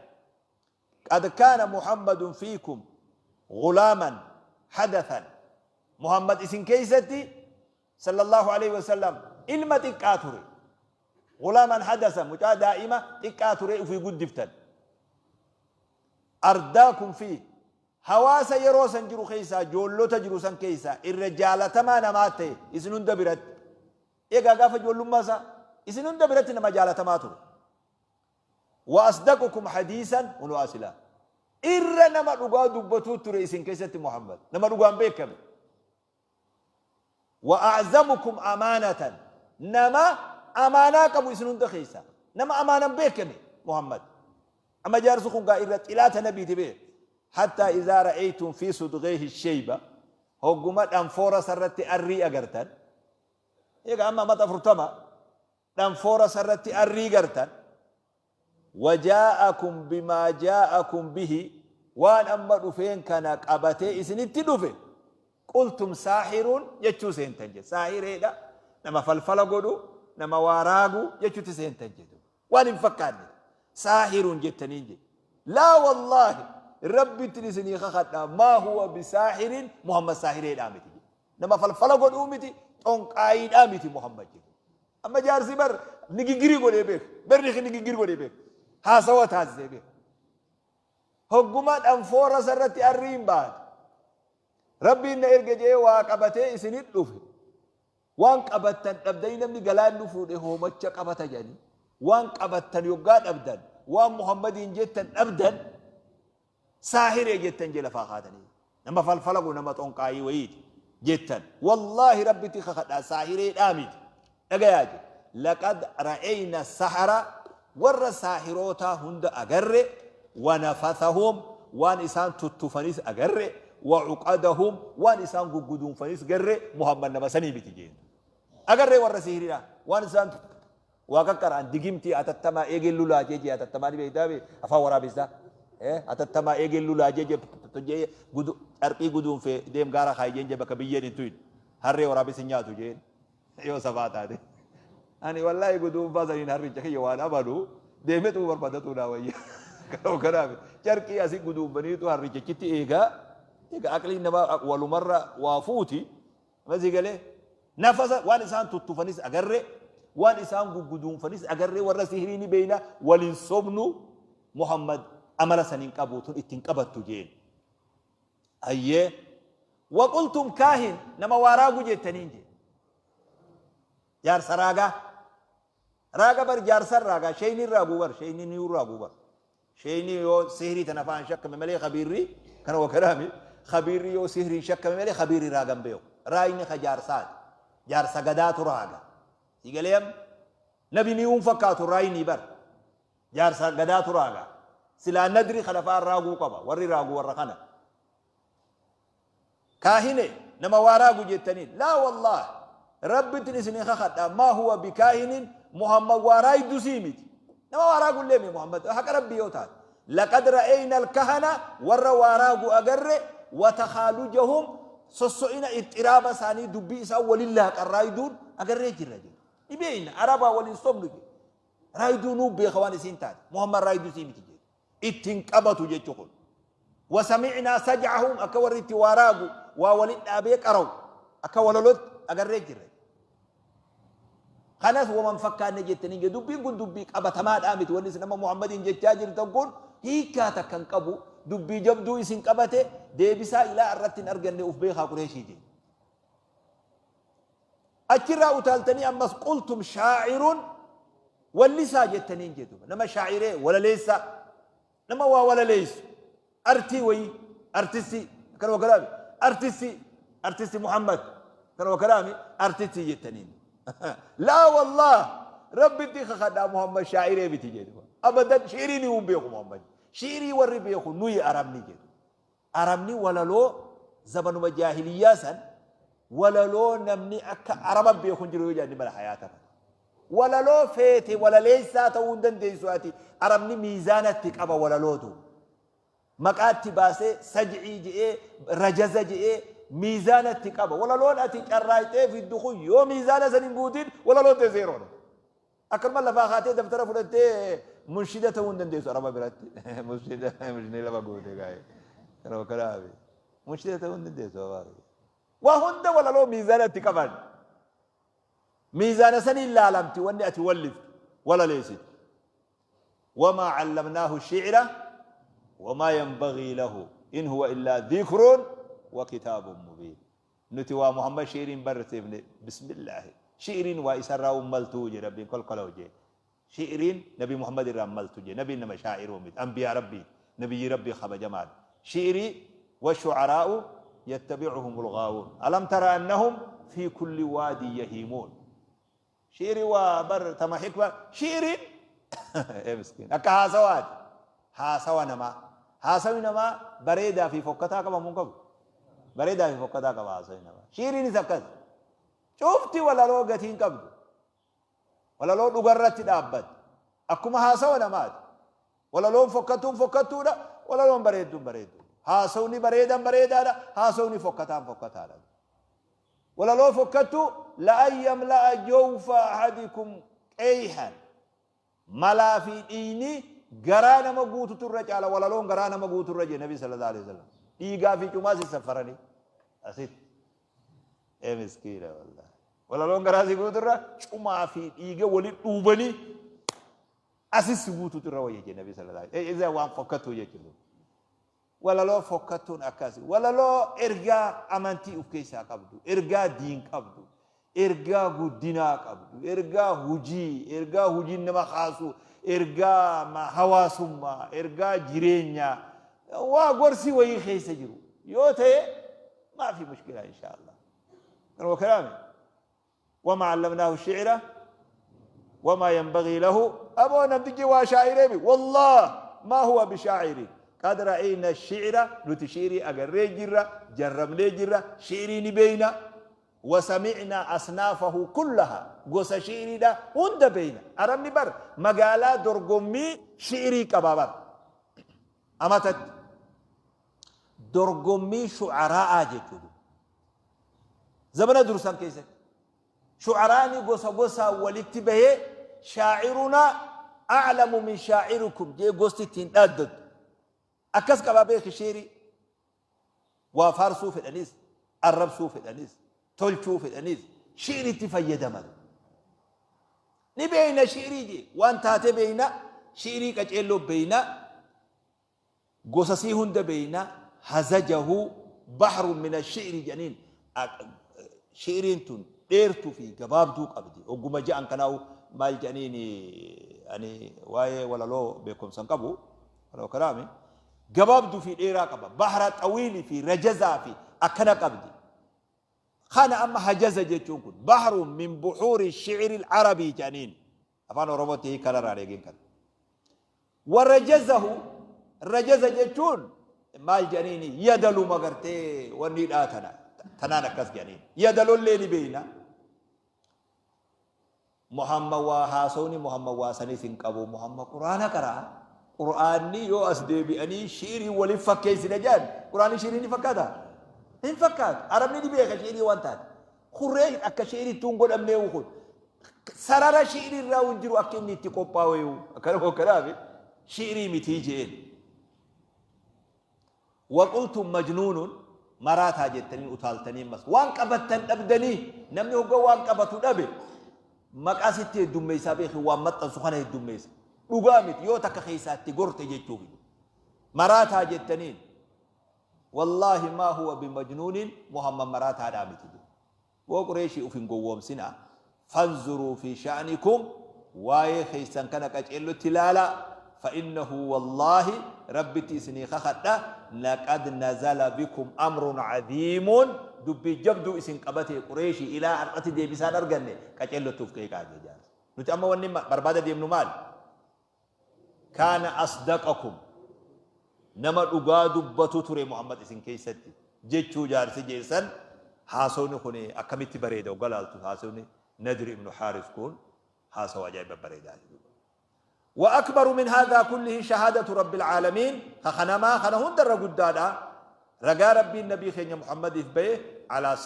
Qad kaana Muhammadun fiikum gulaaman hadathan. Muhammad isin keessatti sallallahu alaihi wasallam ilma xiqqaa ture. Gulaaman hadasa mucaa daa'ima xiqqaa ture ufii guddiftan. Ardaakum fi hawaasa yeroo san jiru keessaa joollota jiru san keessaa irra jaalatamaa namaa ta'e isin hunda biratti. Egaa gaafa ijoollummaa isaa isin hunda biratti nama jaalatamaa ture. Wa asdaqukum hadiisan hunoo asilaa. Irra nama dhugaa dubbatuu ture isin keessatti Muhammad. Nama dhugaan beekame. Wa a'zamukum amaanatan. Nama amaanaa qabu isin hunda keessaa. Nama amaanan beekame Muhammad. Amma jaarsi kun gaa irra xilaata nabiiti beek. Hattaa izaa ra'aytum fi sudgheehi shayba. Hogguma dhanfoora sarratti arrii agartan. Egaa amma amata 40 dhanfoora sarratti arrii gartan. Wajaa'akum bimaa jaa'akum bihi waan amma dhufeen kana qabatee isinitti dhufe qultum saahiruun jechuu seentan jedhe. Saahireedha nama falfala godhu nama waa raagu jechuutti seentan jedhu. Waan hin fakkaanne saahiruun jettaniin jedhe. Laa wallaahi rabbittin isinii kakadha maa huwa bisaahirin Muhammad saahireedhaa miti jedhe. Nama falfala godhuu miti xonqaayiidhaa miti Muhammad jedhe. Amma jaarsi bar nigigirii godhee beeka. Barri nigigirii godhee beeka. Haasawa taasisee beeka. Hogguma dhanfoora isarratti arriin baate. Rabbiin na erge jedhee waa qabatee isinit dhufe. Waan qabattan dhabdanii namni galaanni fuudhe hoomacha qabata jedhanii. Waan qabattan yoggaa dhabdan, waan Muhammadiin jettan dhabdan, Saahiree jettan jee lafaa kaatanii. Nama falfala kun nama xonqaayii wayiiti jettan. Wallaahi Rabbitti kakadhaa saahireedhaa miti. Dhagayaa je. Laqad ra'eyna sahara warra saahirootaa hunda agarre wa nafathahum waan isaan tuttufanis agarre wa cuqadahum waan isaan gugguduunfanis garre Muhammad nama sanii miti jeen. Agarree warra sihiriidhaa waan isaan Waa qaqqara'an digimtii atattamaa eegeen lulaa jee jee atattamaa ni beektaa bee afaan waraabessaa atattamaa eegeen lulaa jee jee jee gudu carqii guduunfee deem gaara kaayi jeen jee bakka biyyeen hin tuyin harree waraabessi hin nyaatu jeen yoo safaa taate ani wallaahi guduunfaa saniin harricha kiyya waan amanu deemetu barbaadatu naa wayya kanaaf carqii asii guduunfaniitu harricha achitti eegaa egaa aqliin namaa walumarra waa fuuti. Amma sii galee? Nafasa waan isaan tuttufanis agarre, waan isaan gugguduunfanis agarre warra sihrii ni beeyna wal hin sobnu Muhammad amala san hin qabu tun itti hin qabattu jeen. Ayyee waqultum kaahin nama waa raagu jettaniin jee. Jaarsa raagaa. Raaga bar jaarsan raagaa sheeyniin raaguu bar sheeyniin yuu raaguu bar. Sheeyni yoo sihrii tana fa'aan shakkame malee khabiirri kana wa kalaami khabiirri yoo sihriin shakkame malee khabiirri raaga hin beeku. Raayni ka jaarsaati. Jaarsa gadaatu raaga. Si galee amma? Nabi ni uun fakkaatu raayni bar. Jaarsa gadaatu raaga. Silaa nadri kana fa'aan raaguu qaba. Warri raagu warra kana. Kaahine, nama waa raagu jettaniin. Laa wallaah, Rabbittin isinii kakadha, maa huwa bikaahinin, Muhammad waa raaydusii miti. Nama waa raagullee miti Muhammad, haqa Rabbii yoo taate. Laqad ra'eyna alkahana, warra waa raagu agarre, wa takhaalujahum, sosso'ina ixxiraaba isaanii dubbii isaan walin laaqan raayduun agarree jirra jedhu. Ni beeyna, Arabaa waliin sobnu jedhu. Raayduu nuu beeka waan isiin taate. Muhammad raaydusii miti jedhu. Itti hin qabatu jechu kun. Wasami'naa saj'ahum akka warri itti waa raagu waa walin dhaabee qara'u akka walolotti agarree jirra. Kanas waman fakkaanne jettanii jedhu dubbiin kun dubbii qabatamaadhaa miti wanni isin amma Muhammadiin jechaa jirtan kun hiikkaa takka hin qabu dubbii jabduu isin qabate deebisaa ilaa irratti hin arganne uf beekaa Qureeshii jedhe. Achirraa utaaltanii ammas qultum shaa'irun wallisaa jettaniin jedhu. Nama shaa'iree walaleessaa, nama waa walaleessu, artii wayii, artistii akkanuma kalaami, artistii, artisti Muhammad akkanuma kalaami, artistii jettaniin. Laa wallaah, Rabbitti kakadhaa, Muhammad shaa'iree miti jedhu. Abadan shi'irii ni hin beeku Muhammad. Shi'irii warri beeku nuyi Arabni jedhu. Arabni walaloo zamanuma jaahiliyyaa san walaloo namni akka Araba beeku hin jiru yoo jedhan mala hayaata kana. Walaloo feete walaleessaa ta'uu hin dandeessu ati. Arabni miizaanatti qaba walalootu. Maqaatti baasee saj'ii je'ee, rajaza je'ee miizaanatti qaba. Walaloon ati carraaqxee fiddu kun yoo miizaana san hin guutin walaloon tee zeeroodha. Akkanuma lafaa kaatee daftara fudhattee munshida ta'uu hin dandeessu Araba biratti. Munshida munshidni lafa guute gaa'e. Kana kanaafi. Munshida ta'uu hin dandeessu abaa. Waa hunda walaloo miizaana itti qaban. Miizaana saniin laalamti wanni ati walliftu, walaleessitu. Wamaa callamnaahu shi'ra wamaa yanbagii lahu in huwa illaa dhikrun wa kitaabun mubiin. Nuti waa Muhammad shi'rii hin barsiifne. Bismillaahi. Shi'riin waa isarraa hin maltuu je Rabbiin kolkolaw je. Shi'riin Nabi Muhammad irraa hin maltu je. Nabiin nama shaa'iruu miti. Anbiyaa Rabbii. Nabiyyii Rabbii kabajamaadha. Shi'rii washu'araa'u yattabi'uhumul ghaawuun. Alam tara annahum fi kulli waadin yahiimuun. Shi'ri waa bar tama hikma shi'riin ee miskiin akka haasawaati. Haasawa namaa. Haasawi namaa bareedaa fi fokkataa qaba moo hin qabu? Bareedaa fi fokkataa qaba haasawi namaa. Shi'riinis akkas. Cufti walaloo gatii hin qabdu. Walaloo dhugarratti dhaabbatti. Akkuma haasawa namaati. Walaloon fokkattuun fokkattuudha, walaloon bareedduun bareedduudha. Haasawni bareedaan bareedaadha, haasawni fokkataan fokkataadha. Walaloo fokkattuu la'an yamla'a jawfa ahadikum qeeyhan, malaa fi dhiigni garaa nama guututu irra caala walaloon garaa nama guutu irra jedhe Nabi sallallahu alaihi wasallam. Dhiigaa fi cumaa si saffaranii asitti. Ee miskiina wallahi. Walaloon garaa si guutu irra cumaa fi dhiiga wali dhuubanii asis si guututu irra wayya jedhe Nabi sallallahu alaihi wasallam. Waan fokkattuu jechuudha. Walaloo fokkattuun akkasi. Walaloo ergaa amantii of keessaa qabdu, ergaa diin qabdu, ergaa guddinaa qabdu, ergaa hujii, ergaa hujiin nama kaasu, ergaa hawaasummaa, ergaa jireenyaa, waa gorsi wayii keessa jiru yoo ta'e maafi mushkilaa insha Allah. Kanuma kalaame. Wamaa allamnaahu shi'ira wamaa yanbagii lahu. Aboo namtichi waa shaa'ireemi, wallaah maa huwa bishaa'irin, qad ra'ayna shi'ira, nuti shi'irii agarree jirra, jarrabnee jirra, shi'irii ni beeyna, wasamicnaa asnaafahu kullaha, gosa shi'iriidha hunda beeyna. Arabni bar magaalaa dorgommii shi'irii qabaa bar, amatatti dorgommii shu'araa'aa jechuudha. Zamana dursan keessatti shu'araani gosa gosaan walitti bahee shaa'irunaa a'lamu min shaa'irikum jee gosti ittiin dhaaddattu. Akkas qabaa beeki shiirii. Waa faarsuu fedhanis, arrabsuu fedhanis, tolchuu fedhanis shi'iritti fayyadaman. Ni beeyna shi'irii jee waan taate beeyna, shi'irii qaceelloo beeyna. Gosa sii hunda beeyna, hazajahu bahrun min ashi'ri jedhaniin. Shi'riin tun dheertuu fi gabaabduu qabdi hogguma ja'an. Kanaahu maal jedhaniin, ani waa'ee walaloo beekumsa hin qabu, walaloo kalaami gabaabduu fi dheeraa qaba, bahra xawiili fi rajazaa fi akkana qabdi. Kana amma hajaza jechuun kun bahrun min buhuuri shi'ri al-arabii jedhaniin. Afaan Oromootti hiika irraa eegin kana. Warajazahu, rajaza jechuun maal jedhaniini, yadaluma gartee wanni dhaa tana tanaan akkas jedhaniin. Yadalollee ni beeyna. Muhammad waa haasawni Muhammad waa sanis hin qabu. Muhammad Qur'aana qara'a. Qur'aanni yoo as deebi'anii shiirii waliin fakkeessina jedhan, Qur'aanni shiirii ni fakkaata? Hin fakkaatu. Arabni ni beeka shiirii waan taate. Kurree akka shi'iritti hin godhamneewu kun. Sarara shi'irii irraa hin jiru akka inni itti qophaa'eewu. Akkana kanaaf shi'irii mitii je'een. Waqultum majnuunun, maraataa jettanii utaaltanii mas. Waan qabattan dhabdanii, namni hogga waan qabatu dhabe maqaa sitti heddummeessaa beeki, waan maxxansu kana heddummeessa. Dhugaa miti yoo takka keessaa itti gorte jechuufi. Maraataa jettaniin. Wallaahi maa huwa bimajnuunin, Muhammad maraataadhaa miti jedhe. Woo Qureeshii uf hin gowwoomsinaa, fanzuruu fii sha'nikum, waayee keessan kana qaceellotti laalaa, fa'innahu wallaahi Rabbitti isinii kakadha, laqad nazala bikum amrun aziimun, dubbii jabduu isin qabate Qureeshii ilaa har'atti deebisaa hin arganne, qaceellotti uf qeeqaa jee jaarsi. Nuti amma wanni barbaada deemnu maali? Kaana asdaqakum, nama dhugaa dubbatu ture Muhammad isin keessatti jechuu jaarsi jeessan. Haasawni kun akkamitti bareeda hogga laaltu, haasawni Nadri ibnu Haaris kun haasawa ajaa'iba bareedaati duuba. Wa akbaru min haadhaa kullihi shahaadatu rabbil aalamiin, ka kanamaa kana hundarra guddaadha ragaa Rabbiin nabii keenya Muhammadiif baye alaa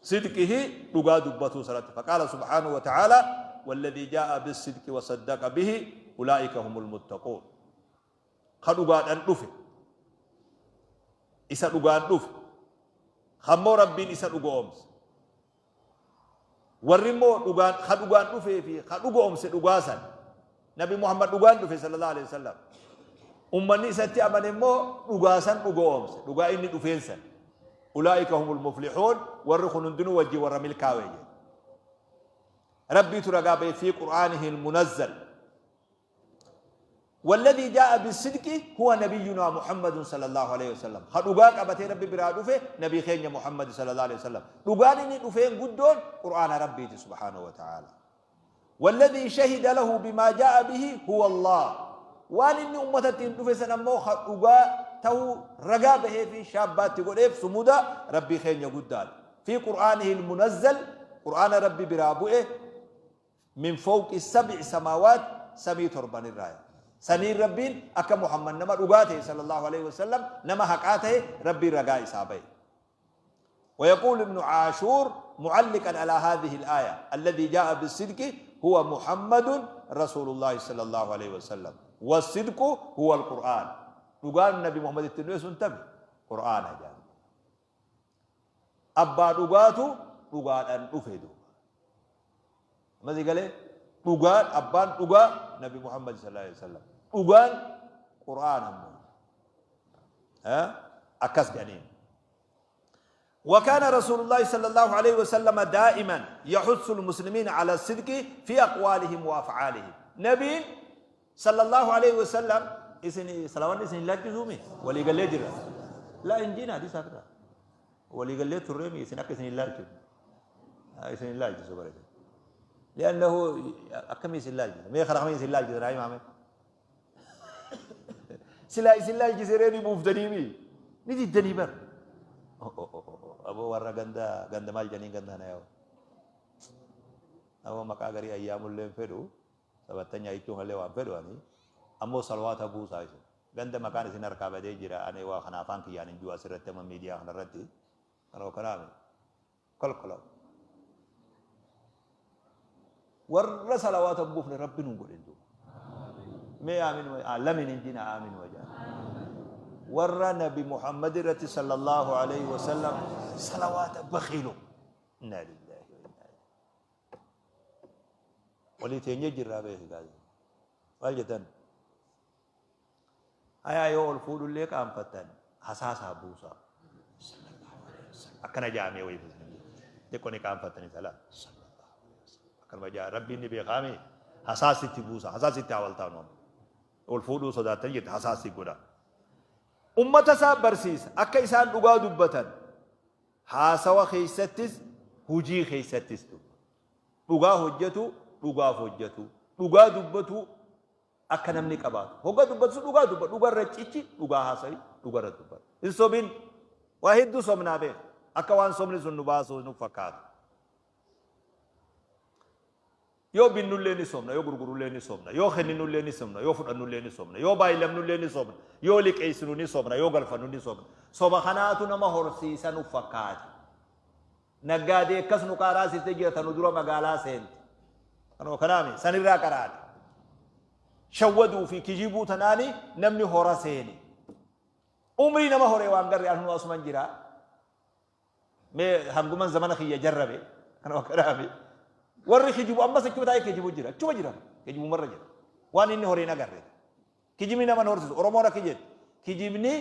sidqihi, dhugaa dubbatuu sanatti. Faqaala subhaanahu wa ta'aalaa: walladhii jaa'a bisidqi wa saddaqa bihi ulaa'ika humul muttaquun. Ka dhugaadhan dhufe, isa dhugaan dhufe, kammoo Rabbiin isa dhugo'oomse, warri immoo dhugaan, ka dhugaan dhufee fi ka dhugo'oomse dhugaa san. Nabi Muhammad dhugaan dhufe sallallahu alaihi wasallam, ummanni isatti amane immoo dhugaa san dhugo'oomse, dhugaa inni dhufeen san. Ulaa'ika humul muflihuun, warri kun hundinuu wajjin warra milkaa'e jedhe. Rabbiitu ragaa ba'e fi qur'aanihi almunazzal. Walladhii jaa'a bisidqi huwa nabiyyunaa Muhammadun sallallahu alaihi wasallam. Ka dhugaa qabatee Rabbi biraa dhufe nabii keenya Muhammad sallallahu alaihi wasallam. Dhugaan inni dhufeen guddoon Qur'aana Rabbiiti subhaanahu wa ta'ala. Walladhii shahida lahu bimaa jaa'a bihi huwa Allah. Waan inni ummata ittiin dhufe san ammoo ka dhugaa ta'uu ragaa bahee fi shaabbaatti godheef sumuda Rabbii keenya guddaadha. Fi Qur'aanihi al-munazzal, Qur'aana Rabbi biraa bu'e, min fowqi sab'i samaawaat, samii torban irraa. Saniin Rabbiin akka Muhammad nama dhugaa ta'e sallallahu alaihi wasallam, nama haqaa ta'e Rabbiin ragaa isaa bahe. ويقول ابن عاشور معلقا على هذه الآية: الذي جاء بالصدق هو محمد رسول الله صلى الله عليه وسلم، والصدق هو القرآن. Dhugaan Nabi Muhammad ittiin dhufe sun tami? Qur'aana jedhama. Abbaa dhugaatu dhugaadhaan dhufe duuba. Amma si galee? Dhugaan, abbaan dhugaa Nabi Muhammad sallallahu alaihi wasallam. Dhugaan Qur'aana ammoo. Akkas jedhaniin. وكان رسول الله صلى الله عليه وسلم دائما يحث المسلمين على الصدق في أقوالهم وأفعالهم. نبي صلى الله عليه وسلم isin salawanni isin hin laalchisuumi walii gallee jirra. Laa hin jiina hadiisa irraa walii gallee turreemi, isin akka isin hin laalchisu, isin hin laalchisu bare. Li'annahu akkamii isin laalchisa? Mee karaa kamii isin laalchisa naa himaame? Silaa isin laalchise ree ni buuftaniimi, ni diddanii bar. Aboo warra ganda ganda maal jedhaniin ganda kana yaa'u? Aboo maqaa garii ayyaamullee hin fedhu. Sabattanya jechuun kallee waan fedhu ani ammoo salwaata buusaa isin. Ganda maqaan isin harkaa badee jira, ani waa kana afaan kiyyaan hin jiru asirratti, amma miidiyaa kanarratti kanoo kanaami kolkolaw. Warra salawaata hin buufne Rabbi nun godhin duuba. Mee aamin lamin hin jina aamin wajaa. Warra Nabi Muhammad irratti sallallahu alaihi wasallam salawaata bakhiilu. Inna lillahi wa inna ilaihi. Walii teenyee jirraa beeki gaazii. Maal jettan? Hayaa yoo ol fuudhullee qaanfattan hasaasaa buusaa. Akkana jaamee wayii xiqqoo ni qaanfattani salaa. Akkanuma jaa Rabbiin ni beekaame, hasaasitti buusa, hasaasitti hawaltaa nu ol fuudhuu sodaattan jette hasaasi godha. Ummata isaa barsiisa akka isaan dhugaa dubbatan, haasawa keessattis hujii keessattis. Dhugaa hojjetu, dhugaaf hojjetu, dhugaa dubbatu akka namni qabaatu. Hogga dubbatu dhugaa dubbatu, dhugarra cichi, dhugaa haasawi, dhugarra dubbatu. Hin sobin. Waa hedduu sobnaa beeka. Akka waan sobni sun nu baasu nu fakkaatu. Yoo binnullee ni sobna, yoo gurgurullee ni sobna, yoo kenninullee ni sobna, yoo fudhannullee ni sobna, yoo baay'ilamnullee ni sobna, yoo liqeessinu ni sobna, yoo galfannu ni sobna. Soba kanaatu nama horsiisa nu fakkaata. Naggaadee akkas nu qaaraasifte jira nu dura magaalaa seente. Kanuma kanaami sanirraa qaraate. Shawwaduu fi kijibuu tanaani namni hora seene. Umrii nama horee waan garre anuu asuman jira. Mee hanguman zamana kiyya jarrabe kanuma kanaami. Warri kijibu ammas achuma taa'ee kijibu jira. Achuma jira. Kijibumarra jira. Waan inni horee hin agarre. Kijibni nama hin horsiisu. Oromoon akki jetti: Kijibni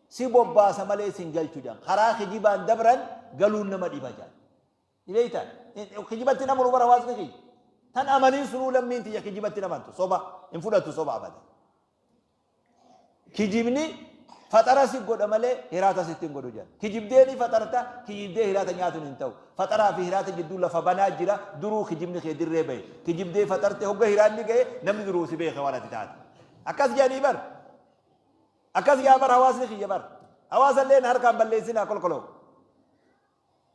si bobbaasa malee sin galchu jedhan. Karaa kijibaan dabran galuun nama dhiba jedhan. Ni beeytan? Kijibatti hin amanu bar hawaasni kiyya. Tan amaniin sunuu lammiin tiyya kijibatti hin amantu. Soba hin fudhattu soba abadan. Kijibni faxara si godha malee hiraata sitti hin godhu jedhan. Kijibdee ni faxarta, kijibdee hiraata nyaatuun hin ta'u. Faxaraa fi hiraata jidduu lafa banaa jira, duruu kijibni kee dirree bahe. Kijibdee faxarte hogga hiraanni gahe namni duruu si beeke waan ati taate. Akkas jedhanii bar. Akkas yaa bar hawaasni kiyya bar. Hawaasa illee harkaan balleessinaa kolkoloo.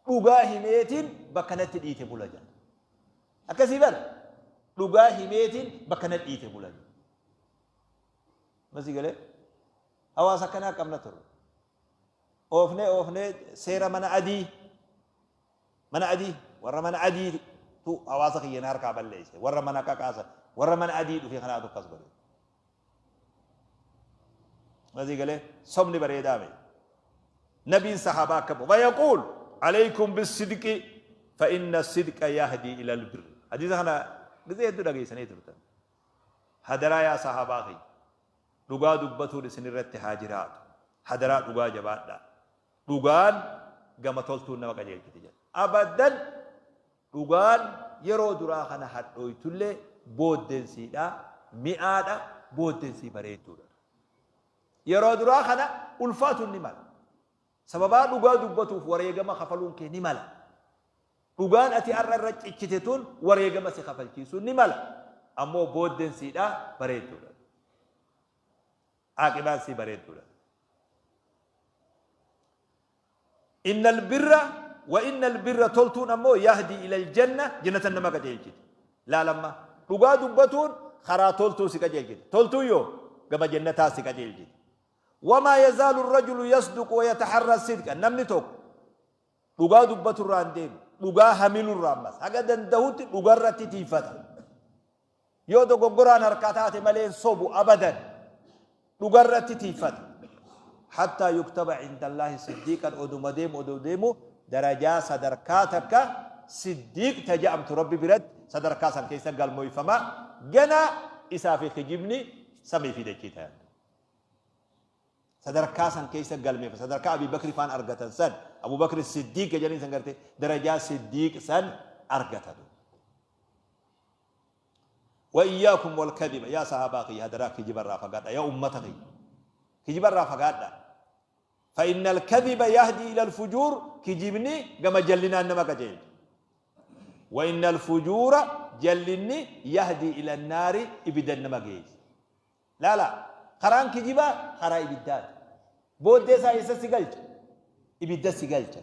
Dhugaa himeetiin bakka natti dhiite bula jedha. Akkasii bar. Dhugaa himeetiin bakka natti dhiite bula jedha. Masii galee hawaasa akkanaa qabna turre. Oofnee oofnee seera mana adii mana adii warra mana adii tu hawaasa kiyya na harkaa balleesse warra mana qaqaasa warra mana adii dhufe kanaatu akkas godhe. Masii galee sobni bareedaa miti. Nabiin sahaabaa akkam wayaquul alaykum bisidqi fa inna sidqa yahdii ila albirri. Hadiisa kana gizee hedduu dhageessanii turtan. Hadaraa yaa sahaabaa kiyya, dhugaa dubbatuun isin irratti haa jiraatu. Hadaraa dhugaa jabaadhaa. Dhugaan gama toltuun nama qajeelchiti jedha. Abadan dhugaan yeroo duraa kana hadhooytullee booddeen siidhaa mi'aadha, booddeen sii bareedduudha. Yeroo duraa kana ulfaatuun ni mala. Sababaa dhugaa dubbatuuf wareegama kafaluun kee ni mala. Dhugaan ati har'a irra cichite tun wareegama si kafalchiisuun ni mala. Ammoo booddeen siidhaa bareedduudha. Aaqibaan sii bareedduudha. Innal birra wa innal birra toltuun ammoo yahdi ilal janna jannatan nama qajeelchiti. Laalamma dhugaa dubbatuun karaa toltuu si qajeelchiti. Toltuun yoo gama jannataa si qajeelchiti. Wamaa yazaalu rajulu yasduqu wa yataharra sidqa namni tokko Dhugaa dubbaturraa hin deemu. Dhugaa hamilurraa ammas haga dandahutti dhugarratti tiiyfata. Yoo dogoggoraan harkaa taate malee hin sobu abadan. Dhugarratti tiiyfata. Hattaa yuktaba indallaahi siddiiqan oduma deemu odoo deemu darajaa sadarkaa takka siddiiq ta ja'amtu Rabbi biratti sadarkaa san keessa galmoyfama. Ganaa isaa fi kijibni samii fi dachii tayan. Sadarkaa san keessa galmeeffa sadarkaa Abii Bakri faan argatan san Abu Bakri Siddiiq jedhanii san garte darajaa Siddiiq san argatan. Wa iyyaakum wal kadhiba yaa sahaabaa kiyya hadaraa kijiba irraa fagaadha yaa ummata kiyya kijiba irraa fagaadha. Fa innal kadhiba yahdi ila al-fujuur kijibni gama jallinaan nama qajeelcha. Wa innal fujuura jallinni yahdi ila an-naari ibiddan nama geessa. Laalaa, karaan kijibaa karaa ibiddaati. Booddee isaa eessa si galcha? Ibidda si galcha.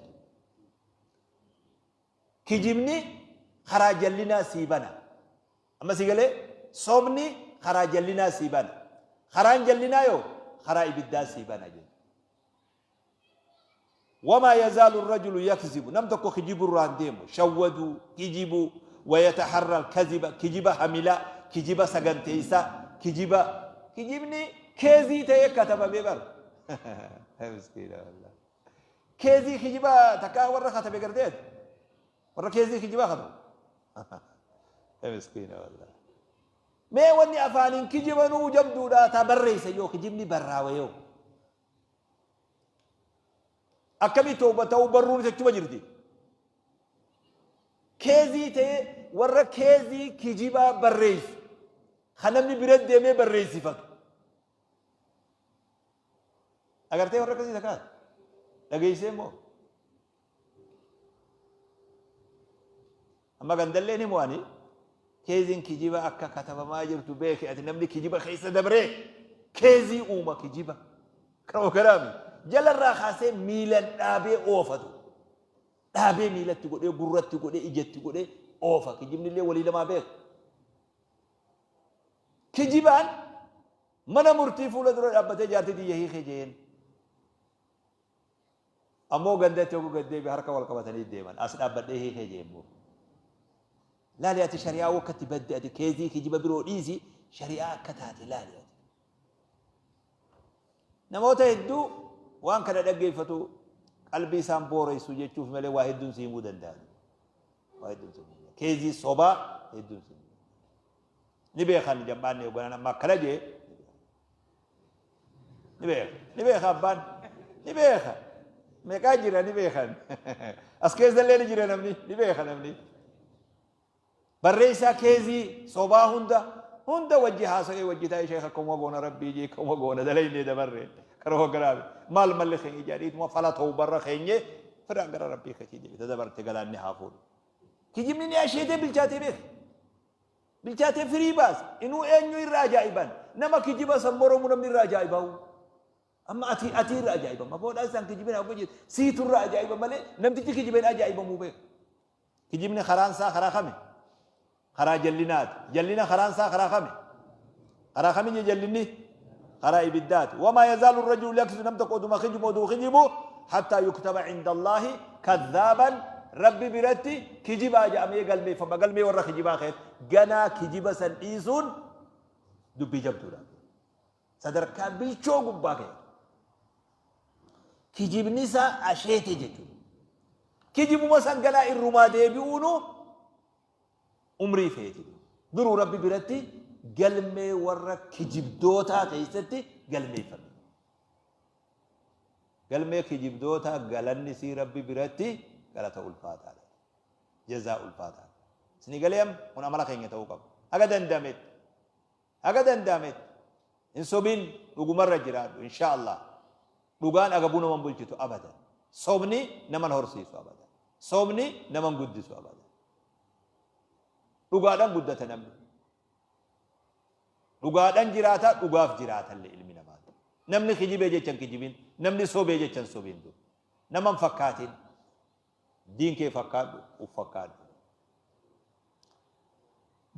Kijibni karaa jallinaa sii bana. Amma si galee sobni karaa jallinaa sii bana. Karaan jallinaa yoo karaa ibiddaa sii bana jechuudha. Wamaa yazaalu rajulu yakzibu nam tokko kijiburraa hin deemu shawwaduu kijibuu wayataharra alkaziba kijiba hamilaa kijiba saganteessaa kijiba kijibni keezii ta'ee katabamee bar miskiina wallah keezii kijiba takkaa warra katabe garteet warra keezii kijibaa katabu miskiina wallah mee wanni afaaniin kijibanuu jabduudha taa barreessa yoo kijibni barraawe yoo Akkamii tooba ta'uu barruunis achuma jirti. Keezii ta'ee warra keezii kijibaa barreessu kan namni bira deemee barreessifatu. Agartee warra akkasii takkaa dhageessee immoo. Amma gandalleen himu ani keeziin kijiba akka katabamaa jirtu beeki ati namni kijiba keessa dabree keezii uuma kijiba kanuma kanaami jalarraa kaasee miilan dhaabee oofatu dhaabee miilatti godhee gurratti godhee ijatti godhee oofa kijibni illee walii lamaa beeka kijibaan mana murtii fuula dura dhaabbatee jaartii tiyya hiikee jeen Ammoo gandatti hoggu gad deebi'e harka wal qabatanii deeman. As dhaabbadhee hiikee jee immoo. Laali ati shari'aa wakkatti badde ati keezii kijiba biroo dhiisi shari'aa akka taate laali ati. Namoota hedduu waan kana dhaggeeffatu qalbii isaan booressu jechuuf malee waa hedduun si himuu danda'an. Waa hedduun si himuu danda'an. Keezii sobaa hedduun si himuu danda'an. Ni beekan jam'aanni hogganaan amma akkana jee Ni beeka. Ni beeka abbaan. Ni beeka. Meeqaa jira ni beekan. As keessallee ni jira namni ni beeka namni. Barreessaa keezii sobaa hunda hunda wajji haasa'ee wajji taa'ee sheekh akkuma goona rabbii jee akkuma goona dalaynee dabarre karoo garaabe maal malli keenya jedhaniituma fala ta'u barra keenye firaan gara rabbii keetii deebite dabarte galaanni haa fuudhu. Kijibni ni asheetee bilchaatee beeka. Bilchaatee firii baasa. Inuu eenyu irra ajaa'iban nama kijiba san moromu namni irra ajaa'ibaa'u. Amma ati ati irra ajaa'ibama. Boodhaa isaan kijibina hogga jettu siitu irra ajaa'iba malee namtichi kijibeen ajaa'ibamuu beeka. Kijibni karaan isaa karaa kami? Karaa jallinaati. Jallina karaan isaa karaa kami? Karaa kami je jallinni? Karaa ibiddaati. Wamaa yazaalu rajulu yakzibu nam tokko oduma kijibu oduu kijibu hattaa yuktaba cinda Allaahi kadhaaban Rabbi biratti kijibaa jedhamee galmeeffama. Galmee warra kijibaa keessatti ganaa kijiba san dhiisuun dubbii jabduudha. Sadarkaa bilchoo gubbaa ga'e. Kijibni isaa asheete jechuudha. Kijibuma san ganaa irrumaa deebi'uunu umrii feeti. Duruu Rabbi biratti galmee warra kijibdootaa keessatti galmeeffame. Galmee kijibdootaa galanni isii Rabbi biratti galata ulfaataadha. Jazaa ulfaataadha. Isinii galee amma kun amala keenya ta'uu qaba. Haga danda'ametti. Haga danda'ametti hin sobin dhugumarra jiraadhu insha Allah. Dhugaan agabuu naman bulchitu abadan. Sobni naman horsiisu abadan. Sobni naman guddisu abadan. Dhugaadhan guddata namni. Dhugaadhan jiraata dhugaaf jiraatallee ilmi namaa. Namni kijibee jecha hin kijibin, namni sobee jecha hin sobin. Naman fakkaatin. Diin kee fakkaadhu, uf fakkaadhu.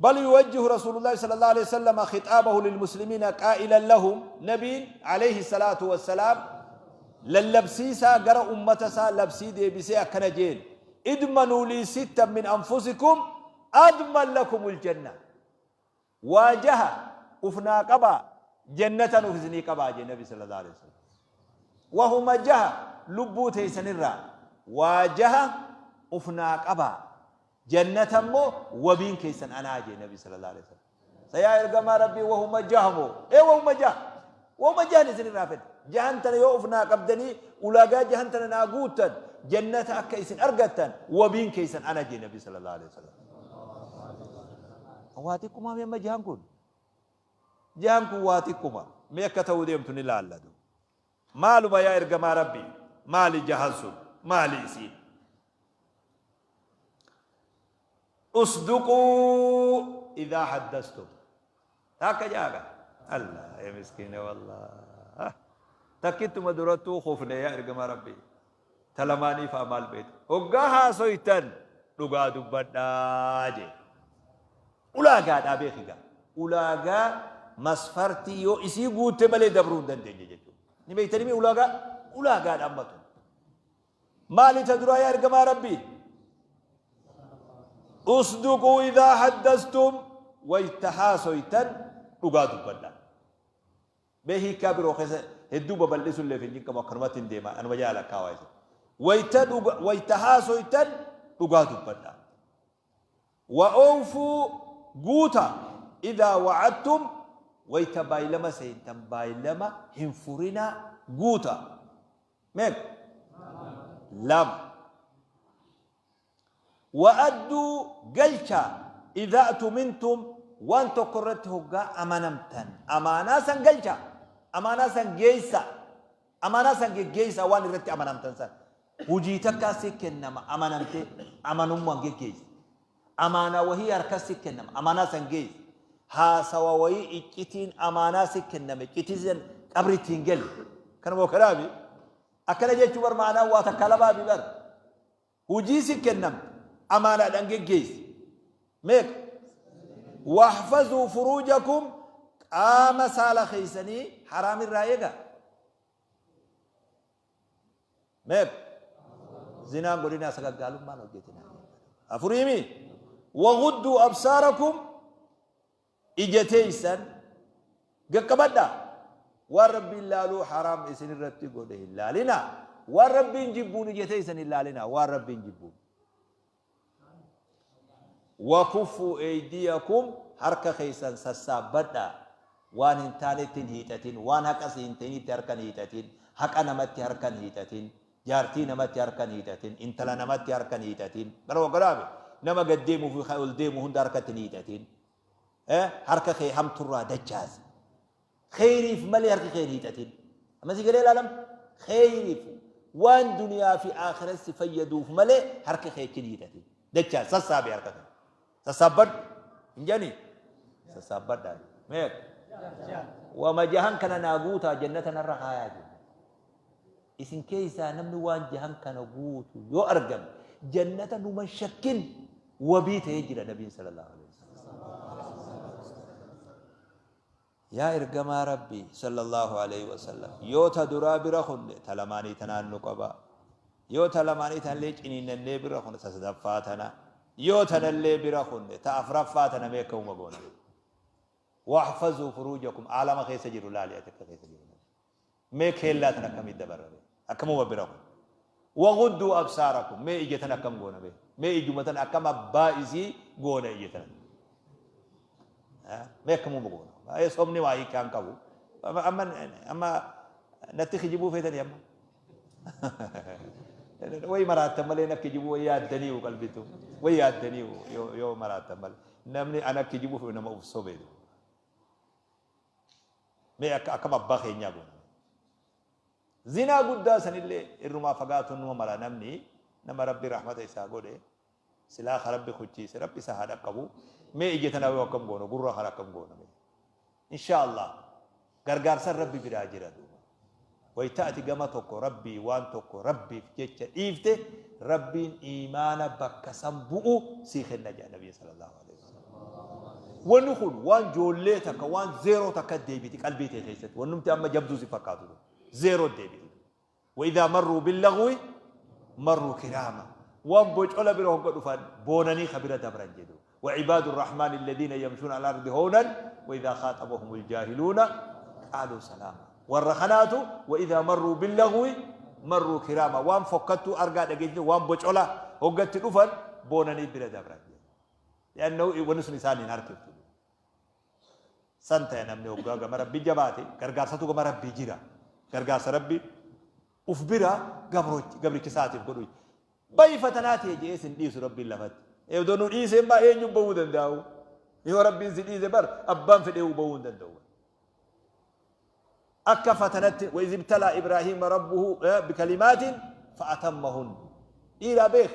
بل يوجه رسول الله صلى الله عليه وسلم خطابه للمسلمين قائلا لهم نبي عليه الصلاة والسلام للبسيسا قرأ أمتسا لبسي دي بسي أكنا جين ادمنوا لي ستا من أنفسكم أضمن لكم الجنة واجه أفنا قبا جنة أفزني قبا جي النبي صلى الله عليه وسلم وهما جه لبو تيسن الرا واجه أفنا قبا Jannata immoo wabiin keessan anaa jee Nabi sallallahu alaihi wasallam. Sa yaa ergamaa Rabbii wahuma jaha moo? Ee wahuma jaha. Wahuma jahan isin irraa fedha. Jahan tana yoo of naa qabdanii ulaagaa jahan tana naa guuttan jannata akka isin argattan wabiin keessan ana jee Nabi sallallahu alaihi wasallam. Waa xiqqumaa mee amma jahan kun? Jahan kun waa xiqquma. Mee akka ta'uu deemtu ni laallatu. Maaluma yaa ergamaa Rabbii? Maali jahan sun? Maali isiin? Usduquu idhaa haddastum. Takka jaaga. Allah ya miskiina wallah. Takkittuma durattuu kufne yaa ergamaa Rabbii. Ta lamaanii faa maal beektu? Hoggaa haasoytan dhugaa dubbadhaa jee. Ulaagaadhaa beeki gaa. Ulaagaa masfartii yoo isii guutte malee dabruu hin dandeenye jechuudha. Ni beektanii mi ulaagaa? Ulaagaadha amma tun. Maali ta duraa yaa ergamaa Rabbii? Usduquu idhaa haddastum wayta haasoytan dhugaa dubbadhaa. Mee hiikkaa biroo keessa hedduu babal'isulleef hin cinqamu akkanumatti hin deema anuma jala lakkaawaa isin. Wayta dhuga wayta haasoytan dhugaa dubbadhaa. Wa oofuu guuta idhaa wa'adtum wayta baaylama seentan baaylama hin furinaa guuta. Meeqa? Lama. Wa'adduu galchaa idhaa atumintum waan tokko irratti hoggaa amanamtan amaanaa san galchaa amaanaa san geessaa amaanaa san geggeessaa waan irratti amanamtan san hujii takkaa si kennama amanamtee amanummaan geggeessi amaanaa wahii harka si kennama amaanaa san geessi haasawa wayii iccitiin amaanaa si kenname iccitii san qabritti hin gali kanuma kanaafi akkana jechuu bar maanaan waa takka lamaafi bar Hujii si kennamte amaanaadhaan geggeessi. Meeqa? Wahfazuu furuujakum qaama saala keessanii haraam irraa eegaa. Meeqa? Zinaan godhinaa sagaggaalummaan hojjetinaa. Afuriimi? Wagudduu absaarakum Ija teeysan gaqqabadhaa. Waan Rabbiin laaluu haraam isin irratti godhe hin laalinaa. Waan Rabbiin jibbuun ija teeysan hin laalinaa. Waan Rabbiin jibbuun. Wakuffuu eeydiyakum harka keessan sassaabbadhaa. Waan hin taanetti hin hiixatin. Waan haqa si hin ta'initti harka hin hiixatin. Haqa namatti harka hin hiixatin. Jaartii namatti harka hin hiixatin, intala namatti harka hin hiixatin. Garuu garaame nama gad deemuu fi kan ol deemu hunda harkatti hin hiixatin. Harka kee hamturraa dachaasi. Kheyriif malee harka kee hin hiixatin. Amma si galee ilaalam? Kheyriif waan duniyaa fi aakhira si fayyaduuf malee harka kee achi hin hiixatin. Dachaasi sassaabi harka kee. Sassaabbadhu. Hin jedhanii? Sassaabbadhaa. Meeqa? Wama jahan kana naa guutaa jannata narra kaayaa jiru. Isin keessaa namni waan jahan kana guutu yoo argame jannata numa shakkin wabii ta'ee jira nabiin sallallahu alaihi wasallam. Yaa ergamaa Rabbii sallallahu alaihi wasallam yoo ta duraa bira kunne ta lamaanii tanaan nu qaba. Yoo ta lamaanii tanallee ciniinnannee bira kunne ta sadaffaa tana. Yoo tanallee bira kunne ta afraffaa tana mee akkamuma goona. Wahfazuu furuujakum aalama keessa jiru laali ati akka keessa jiru. Mee keellaa tan akkamitti dabarra mee? Akkamuma bira kun? Wagudduu absaarakum mee ija tan akkam goona mee? Mee ijuma tan akkam abbaa isii goona ija tan? Mee akkamuma goona? Baay'ee sobni waa hiikaa hin qabu. Amma amma natti kijibuu feetanii amma? Way maraattan malee na kijibuu way yaaddaniihu qalbitu. Way yaaddaniihu yoo maraattan malee. Namni ana kijibuu fedhu nama uf sobee. Mee akka akkam abbaa keenyaa goona. Zinaa guddaa sanillee irrumaa fagaatuun numa mala namni nama rabbi rahmata isaa godhe silaa ka rabbi kuchiise rabbi isa haa dhaqqabu mee ija tana yoo akkam goona gurra kana akkam goona mee insha Allah gargaarsan rabbi biraa jira duuba wayta ati gama tokko rabbii waan tokko rabbiif jecha dhiifte rabbiin iimaana bakka san bu'u sii kenna jedha nabiin sallallahu alaihi wasallam. Wanni kun waan joollee takka waan zeeroo takka deebiti qalbii tee keessatti. Wannumti amma jabduu si fakkaatu kun zeeroo deebiti. Wa'idaa marruu billagwi marruu kiraama. Waan bocola bira hogga dhufan boonanii ka bira dabran jedhu. Wa'ibaadu rahmaan alladhiina yamshuuna ala ardi hoonan wa'idaa khaaxabahumul jaahiluuna qaaluu salaama. Warra kanaatu wa'idaa marruu billagwi marruu kiraama. Waan fokkattuu argaa dhageessise waan bocola hoggatti dhufan boonanii bira dabran jedhu. Li'annahu wanni sun isaan hin harkiftu. San ta'e namni hoggaa gama Rabbii jabaate gargaarsatu gama Rabbii jira. Gargaarsa Rabbi uf bira gabricha isaatiif godhu. Bayi fatanaa ta'e je'ee sin dhiisu Rabbiin lafatti. Eedoo nu dhiisee maa eenyu bahuu danda'u? Yoo Rabbiin si dhiise bar abbaan fedhee bahuu hin danda'u. Akka fatanatti wa iz ibtalaa Ibraahiima rabbuhu bikalimaatin fa'atammahun. Dhiiraa beek.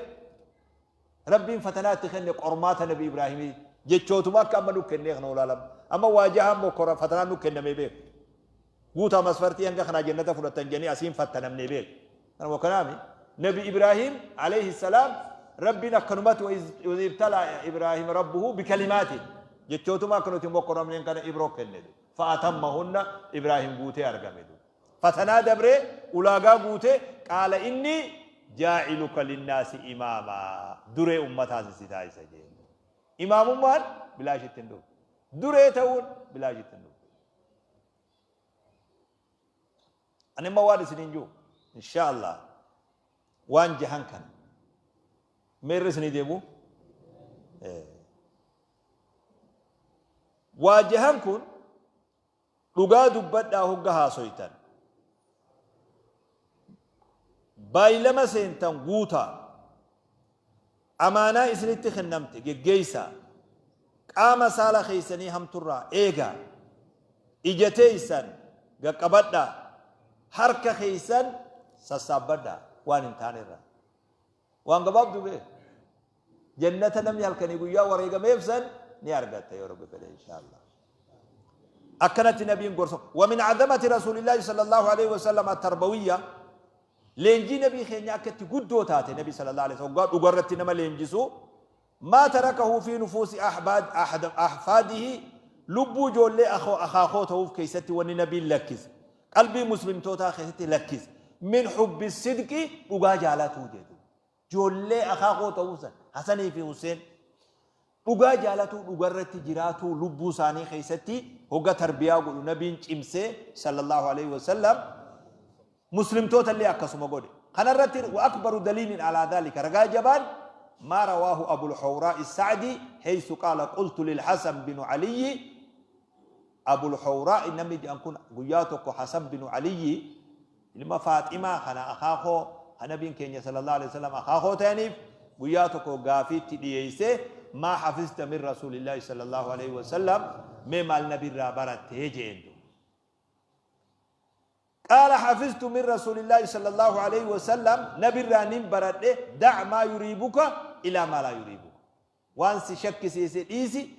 Rabbiin fatanaa itti kenne qormaata nabi Ibraahimii jechootuma akka amma nu kennee kana olaalam. Amma waajahaan mokkora fatanaan nu kennamee beek. Guutaa masfartii hanga kanaa jannata fudhattan jedhanii asiin fattanamnee beek. Kanuma kanaami nabi Ibraahim alayhi salaam Rabbiin akkanumatti wa iz ibtalaa Ibraahim rabbuhu bikalimaatin jechootuma akka nuti mokkoramneen kana Ibroo kenne. Fa'atammahunna Ibraahim guutee argame. Fatanaa dabree ulaagaa guutee qaala innii jaa'iluka linnaasi imaamaa duree ummataas si taasisa jeen. Imaamummaan bilaashitti hin dhufne. Duree ta'uun bilaashitti hin dhufne. Ani immoo waan isiniin jiru insha Allah waan jahan kana meerri isinii deebu waa jahan kun Dhugaa dubbadhaa hogga haasoytan. Baaylama seentan guutaa. Amaanaa isinitti kennamte geggeeysaa. Qaama saala keeysanii hamturraa eegaa. Ija teeysan gaqqabadhaa. Harka keeysan sassaabbadhaa waan hin taanerraa. Waan gabaabduu bee. Jannata namni halkanii guyyaa wareegameef san ni argatta yoo Rabbi fedhe inshaallah. Akkanatti nabiin gorsa. Wa min azamati rasuulillaahi sallallahu alaihi wasallam at-tarbawiyya leenjii nabii keenya akka itti guddoo taate nabi sallallahu alaihi wasallam waggaa dhugarratti nama leenjisu maa tarakahu fi nufuusi ahfaadihi lubbuu ijoollee akaakoo ta'uuf keessatti wanni nabiin lakkise qalbii muslimtootaa keessatti lakkise min hubbi sidqi dhugaa jaalatuu jedhu Joollee akaakoo ta'uu san Hasanii fi Huseen dhugaa jaalatuu dhugarratti jiraatuu lubbuu isaanii keessatti hogga tarbiyaa godhu nabiin cimsee sallallahu alaihi wasallam muslimtoota illee akkasuma godhe. Kanarratti wa akbaru daliilin alaa dhaalika ragaa jabaan maa rawaahu abul hawraa sa'di haysu qaala qultu lil Hasan binu Aliyyi abul hawraa namni jedhan kun guyyaa tokko Hasan binu Aliyyi ilma Faaximaa kana akaakoo ka nabiin keenya sallallahu alaihi wasallam akaakoo ta'aniif guyyaa tokko gaafiitti dhiyeeyse, maa hafizta min rasuulillaahi sallallahu alaihi wasallam, mee maal nabirraa barattee jeen duuba. Qaala hafiztu min rasuulillaahi sallallahu alaihi wasallam, nabirraa nin baradhe, da' maa yuriibuka ilaa maa laa yuriibuka. Waan si shakkisiise dhiisi,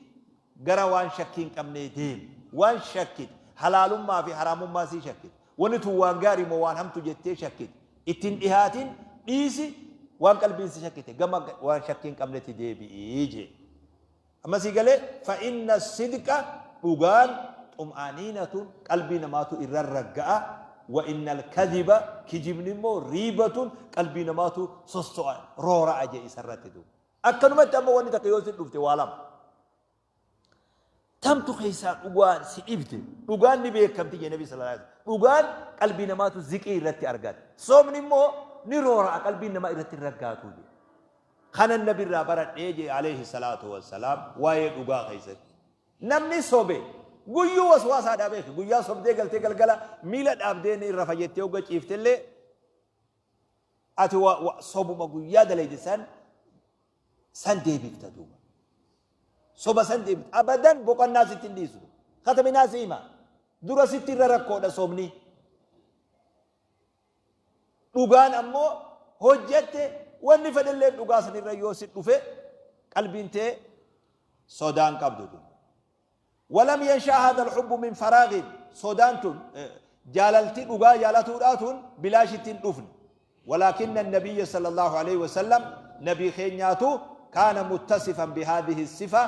gara waan shakkii hin qabnee deemi. Waan shakkite, halaalummaa fi haraamummaa sii shakkite, wanni tun waan gaarii moo waan hamtu jettee shakkite, itti hin dhihaatin, dhiisi, waan qalbiin si shakkite gama waan shakkii hin qabnetti deebi'i jee. Amma sii galee? Fa inna sidqa, dhugaan, xum'aaniinatun, qalbii namaatu irra ragga'a, wa innal kadhiba, kijibni immoo, riibatun, qalbii namaatu sosso'a, roora'a jee isarratti duuba. Akkanumatti amma wanni takka yoo si dhufte waa lama. Tamtu keessaa dhugaan si dhibde? Dhugaan ni beekamti jee Nabi sallallahu alaihi wasallam. Dhugaan qalbii namaatu ziqii irratti argata. Sobni immoo ni roora'a, qalbiin namaa irratti hin raggaatu jee. Kanan Nabi irraa baradhee jee alayhi salaatu wassalaam waa'ee dhugaa keessatti. Namni sobe guyyuu waswaasaadhaa beeki. Guyyaa sobdee galtee galgala miila dhaabdee ni rafa jettee hogga ciiftellee ati sobuma guyyaa dalayde san san deebifta duuba. Soba san deebifta. Abadan boqonnaa sitti hin dhiisu. Kataminaa si hima. Dura sitti irra rakkoodha sobni. Dhugaan ammoo hojjette wanni fedhellee dhugaa sanirra yoo si dhufe qalbiin tee sodaan qabdu tun. Walam yanshaa haadha alhubbu min faraagin, sodaan tun, jaalalti dhugaa jaalatuudhaa tun bilaashitti hin dhufne. Walaakinna nabiyya sallallahu alaihi wasallam, nabii keenyaatu, kaana muttasifan bihaadhihi sifa,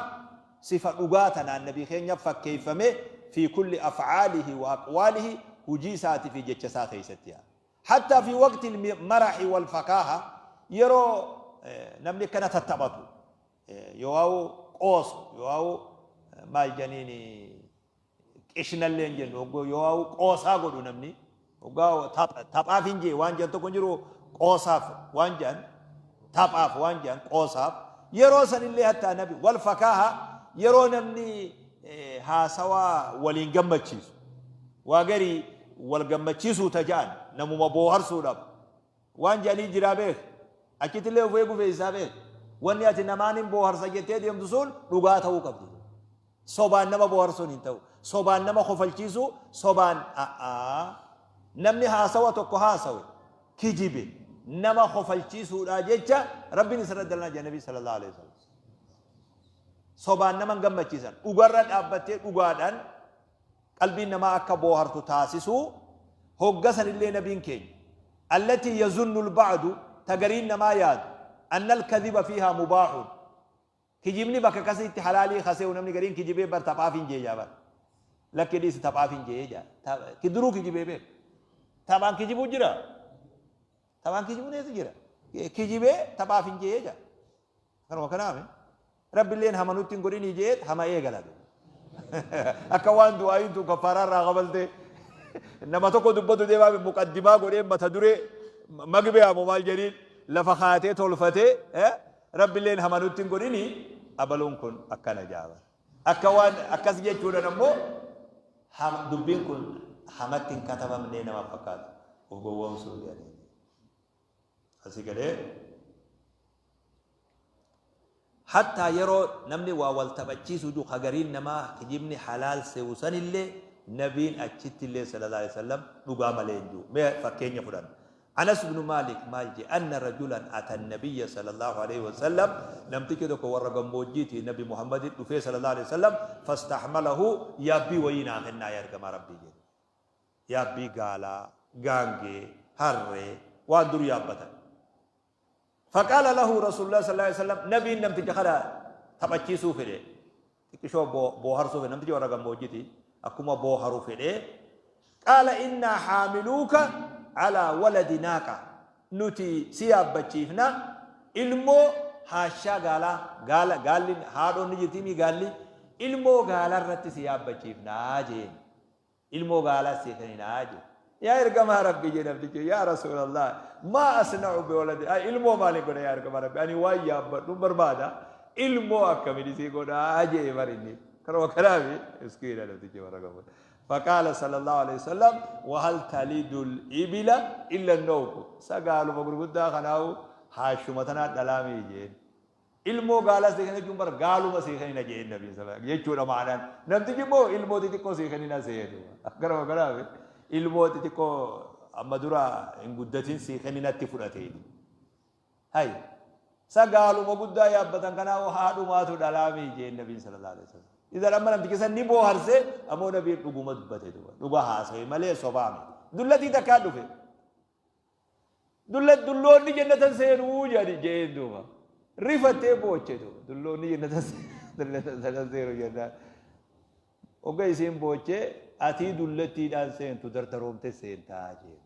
sifa dhugaa tanaan nabii keenya fakkeeffame, fi kulli af'aalihi wa aqwaalihi, hujii isaatii fi jecha isaa keessatti. Hattaa fi waqti marahi wal fakaaha, yeroo namni akkana tattaphatu, yoo qoosu, yoo maal janiin, qishnallee hin jennu, yoo qoosaa godhu namni hoggaa taphaaf hin jee waan jedhan tokko hin jiru, qoosaaf waan jedhan, taphaaf waan jedhan, qoosaaf yeroo sanillee, hattaa nabi wal fakaaha, yeroo namni haasawaa waliin gammachiisu, waa garii wal gammachiisuu taja'an, namuma booharsuudhaaf waan jedhanii jiraa beek, achittillee of eeguu feesisaa beek. Wanni ati namaan hin booharsa jettee deemtu sun dhugaa ta'uu qabdi. Sobaan nama booharsuun hin ta'u. Sobaan nama kofalchiisuu, sobaan a'aa. Namni haasawa tokko haasawe, kijibe, nama kofalchiisuudhaa jecha Rabbiin isarra dalanaa jedha Nabii sallallahu alaihi wasallam. Sobaan nama hin gammachiisan. Dhugarra dhaabbattee dhugaadhaan qalbiin namaa akka boohartu taasisuu hogga sanillee nabiin keenya. Allatii yazunnu al-ba'du, ta gariin namaa yaadu, anna al-kadhiba fiihaa mubaahun. Kijibni bakka akkasiitti halaalii kasee'u, namni gariin kijibee bar taphaaf hin jee jaa bar. Lakki dhiisi, taphaaf hin jee jaa. Duruu kijibee beeku. Taphaan kijibuu jira. Taphaan kijibuun eessa jira? Kijibee taphaaf hin jee jaa. Kanuma kanaaf Rabbilleen hama nutti hin godhinii jee hama eegala. Akka waan du'aayiin tun kaffaaraa irraa kabaltee nama tokko dubbatu deemaa muqaddimaa godhee mata duree magbee moo maal jedhiin lafa kaatee tolfatee, Rabbilleen hama nutti hin godhini, abaluun kun akkana jaaba. Akka waan akkas jechuudhaan ammoo dubbiin kun hamatti hin katabamnee nama fakkaatu of gowwoomsuu jedhanii. Asii galee hattaa yeroo namni waa wal taphachiisuu jiru, gariin namaa kijibni halaal se'u sanillee, nabiin achitti illee sallallahu alaihi wasallam dhugaa malee hin jiru. Mee fakkeenya fudhanna. Anas ibn Malik maal jee? Anna rajulan ata nabiyya sallallahu alaihi wasallam, namtichi tokko warra gammoojjiiti, nabi Muhammadin dhufee sallallahu alaihi wasallam, fastahmalahu, yaabbii wayii naa kennaa yaa ergamaa Rabbii jedhe. Yaabbii gaalaa, gaangee, harree, waan dur yaabbatan. Faqaala lahu Rasuulullah sallallahu alaihi wasallam, nabiin namticha kana taphachiisuu fedhe. Xiqqishoo booharsuu fedhe, namtichi warra gammoojjiti, akkuma booharu fedhe. Qaala innaa haamiluuka alaa waladi naaqa. Nuti si yaabbachiifna ilmoo haashaa gaalaa, gaala gaalli haadhoon ni jirti mi gaalli, ilmoo gaalaa irratti si yaabbachiifnaa jeen. Ilmoo gaalaa sii kenninaa jee. Yaa ergamaa Rabbii jee namtichi, yaa Rasuulallah, maa asna'u biwaladi, ay ilmoo maaliin godha yaa ergamaa Rabbii, ani waan yaabbadhuun barbaada, ilmoo akkamiin isii godhaa jee bar inni. Kanuma kanaafi miskiina namtichi warra gammadu. Faqaala sallallahu alaihi wasallam wahal talidul ibila illa nawqu. Sa gaaluma gurguddaa kanaahu haashuma tanaa dhalaamii jeen. Ilmoo gaalaa sii kenna jechuun bara gaaluma sii kennina jeen nabiin sallallahu jechuudha ma'anaan. Namtichi immoo ilmoo xixiqqoo sii kennina seetu. Akkana kanaaf ilmoo xixiqqoo amma dura hin guddatin sii kenninatti fudhate. Hay. Sa gaaluma guddaa yaabbatan kanaa haadhumaatu dhalaamii jeen nabiin sallallahu alaihi wasallam. Idan amma namtichi san ni booharse, ammoo nabiin dhuguma dubbate duba. Dhuga haasawe malee sobaa miti. Dullatii takkaa dhufe. Dulla dulloonni jannatan seenuu jedhani jeen duuba. Rifattee booche duuba. Dulloonni jannatan seenu jennaan. Hogga isiin booche atii dullattiidhaan seentu dardaroomte seentaa jeen.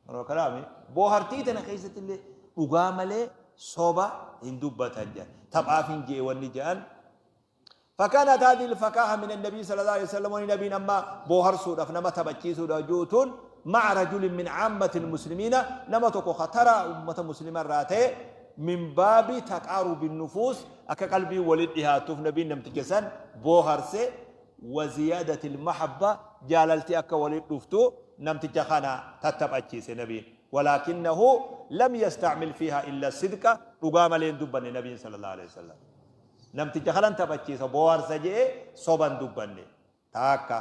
Yeroo kanaaf boohartii tana keessatti illee dhugaa malee soba hin dubbatan jedhan. Taphaaf hin jee wanni jedhan. فكانت هذه الفكاهة من النبي صلى الله عليه وسلم ونبي أما بوهرسودaf nama taphachiisuudha juutun مع رجل من عامة المسلمين nama tokko khatara ummata muslima irraa ta'e من باب تقارب النفوس akka qalbii walitti dhihaatuuf nabiin namticha san booharse وزيادة المحبة jaalalti akka walitti dhuftu namticha kana tattaphachiise nabiin. ولكنه لم يستعمل فيها إلا الصدق dhugaa malee hin dubbanne nabiin sallallahu alaihi wasallam. Namticha kanan taphachiisa booharsa je'e soban dubbanne taakka.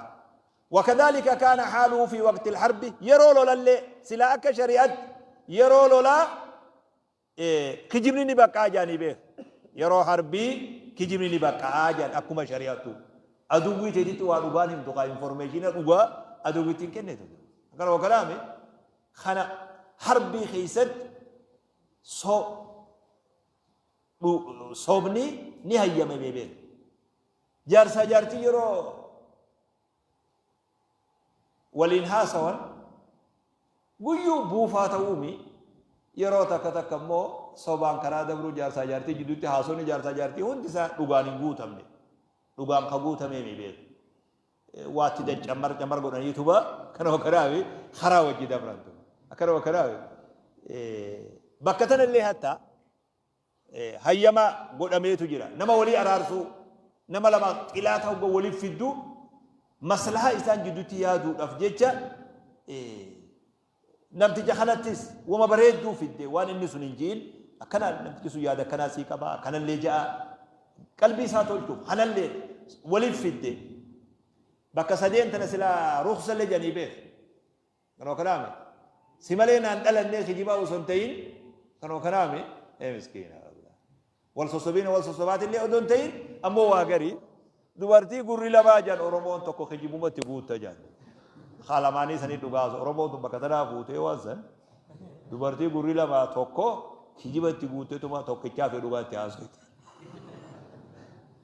وكذلك كان حاله في وقت الحرب yeroo lolallee sila akka shari'atti yeroo lolaa kijibni ni baqqaa jedhanii beeku. Yeroo harbii kijibni ni baqqaa jedhan akkuma shari'attu. Aduwwii teetitti waa dhugaan himtu kaa information dhugaa aduwwiitti hin kennitu. Akkana wakalaame kana harbii keessatti so sobni ni hayyamame beeku. Jaarsaa jaartii yeroo waliin haasawan guyyuu buufaa ta'uumi, yeroo takka takka immoo sobaan karaa dabruu jaarsaa jaartii jidduutti haasonni jaarsaa jaartii hundi isaa dhugaan hin guutamne, dhugaan ka guutamee beeku. Waatti daccamar camar godhaniituba kana kanaafi karaa wajji dabrantu akkana kanaafi bakka tanallee hatta hayyama godhameetu jira. Nama walii araarsuu, nama lama xilaata hogga waliif fiddu, maslahaa isaan jidduutti yaaduudhaaf jecha namticha kanattis wama bareedduu fidde, waan inni sun hin ji'in akkana namtichi sun yaada akkanaa sii qaba akkanallee ja'a, qalbii isaa tolchuuf kanallee waliif fidde. Bakka sadeen tana silaa ruksallee jedhanii beek. Kanoo kanaame si malee naan dhalannee kijibaa osoo hin ta'in, kanoo kanaame ee miskiina wal sossobiina wal sossobaatillee odoo hin ta'in, ammoo waa garii dubartii gurri lamaa jedhan Oromoon tokko kijibumatti guutta jedhan. Haalamaanii sanii dhugaas Oromoon tun bakka tanaa fuutee waan san dubartii gurri lamaa tokko kijiba itti guutteetuma tokkichaa fi dhugaatti haasofte.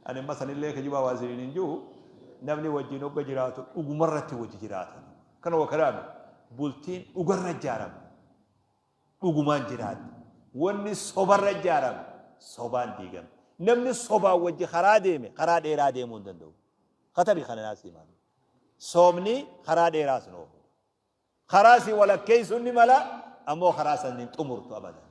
Ani amma sanillee kijibaa waa isiniin hin jiru, namni wajjin hogga jiraatu dhugumarratti wajji jiraata. Kana wakalaame bultiin dhugarra ijaarame dhugumaan jiraatti. Wanni sobarra ijaarame sobaan diigame. Namni sobaan wajji karaa deeme karaa dheeraa deemuu hin danda'u. Katabi kana naas himaa. Soomni karaa dheeraas hin oofu. Karaa si walakkeessuun ni mala, ammoo karaa san hin xumurtu abadan.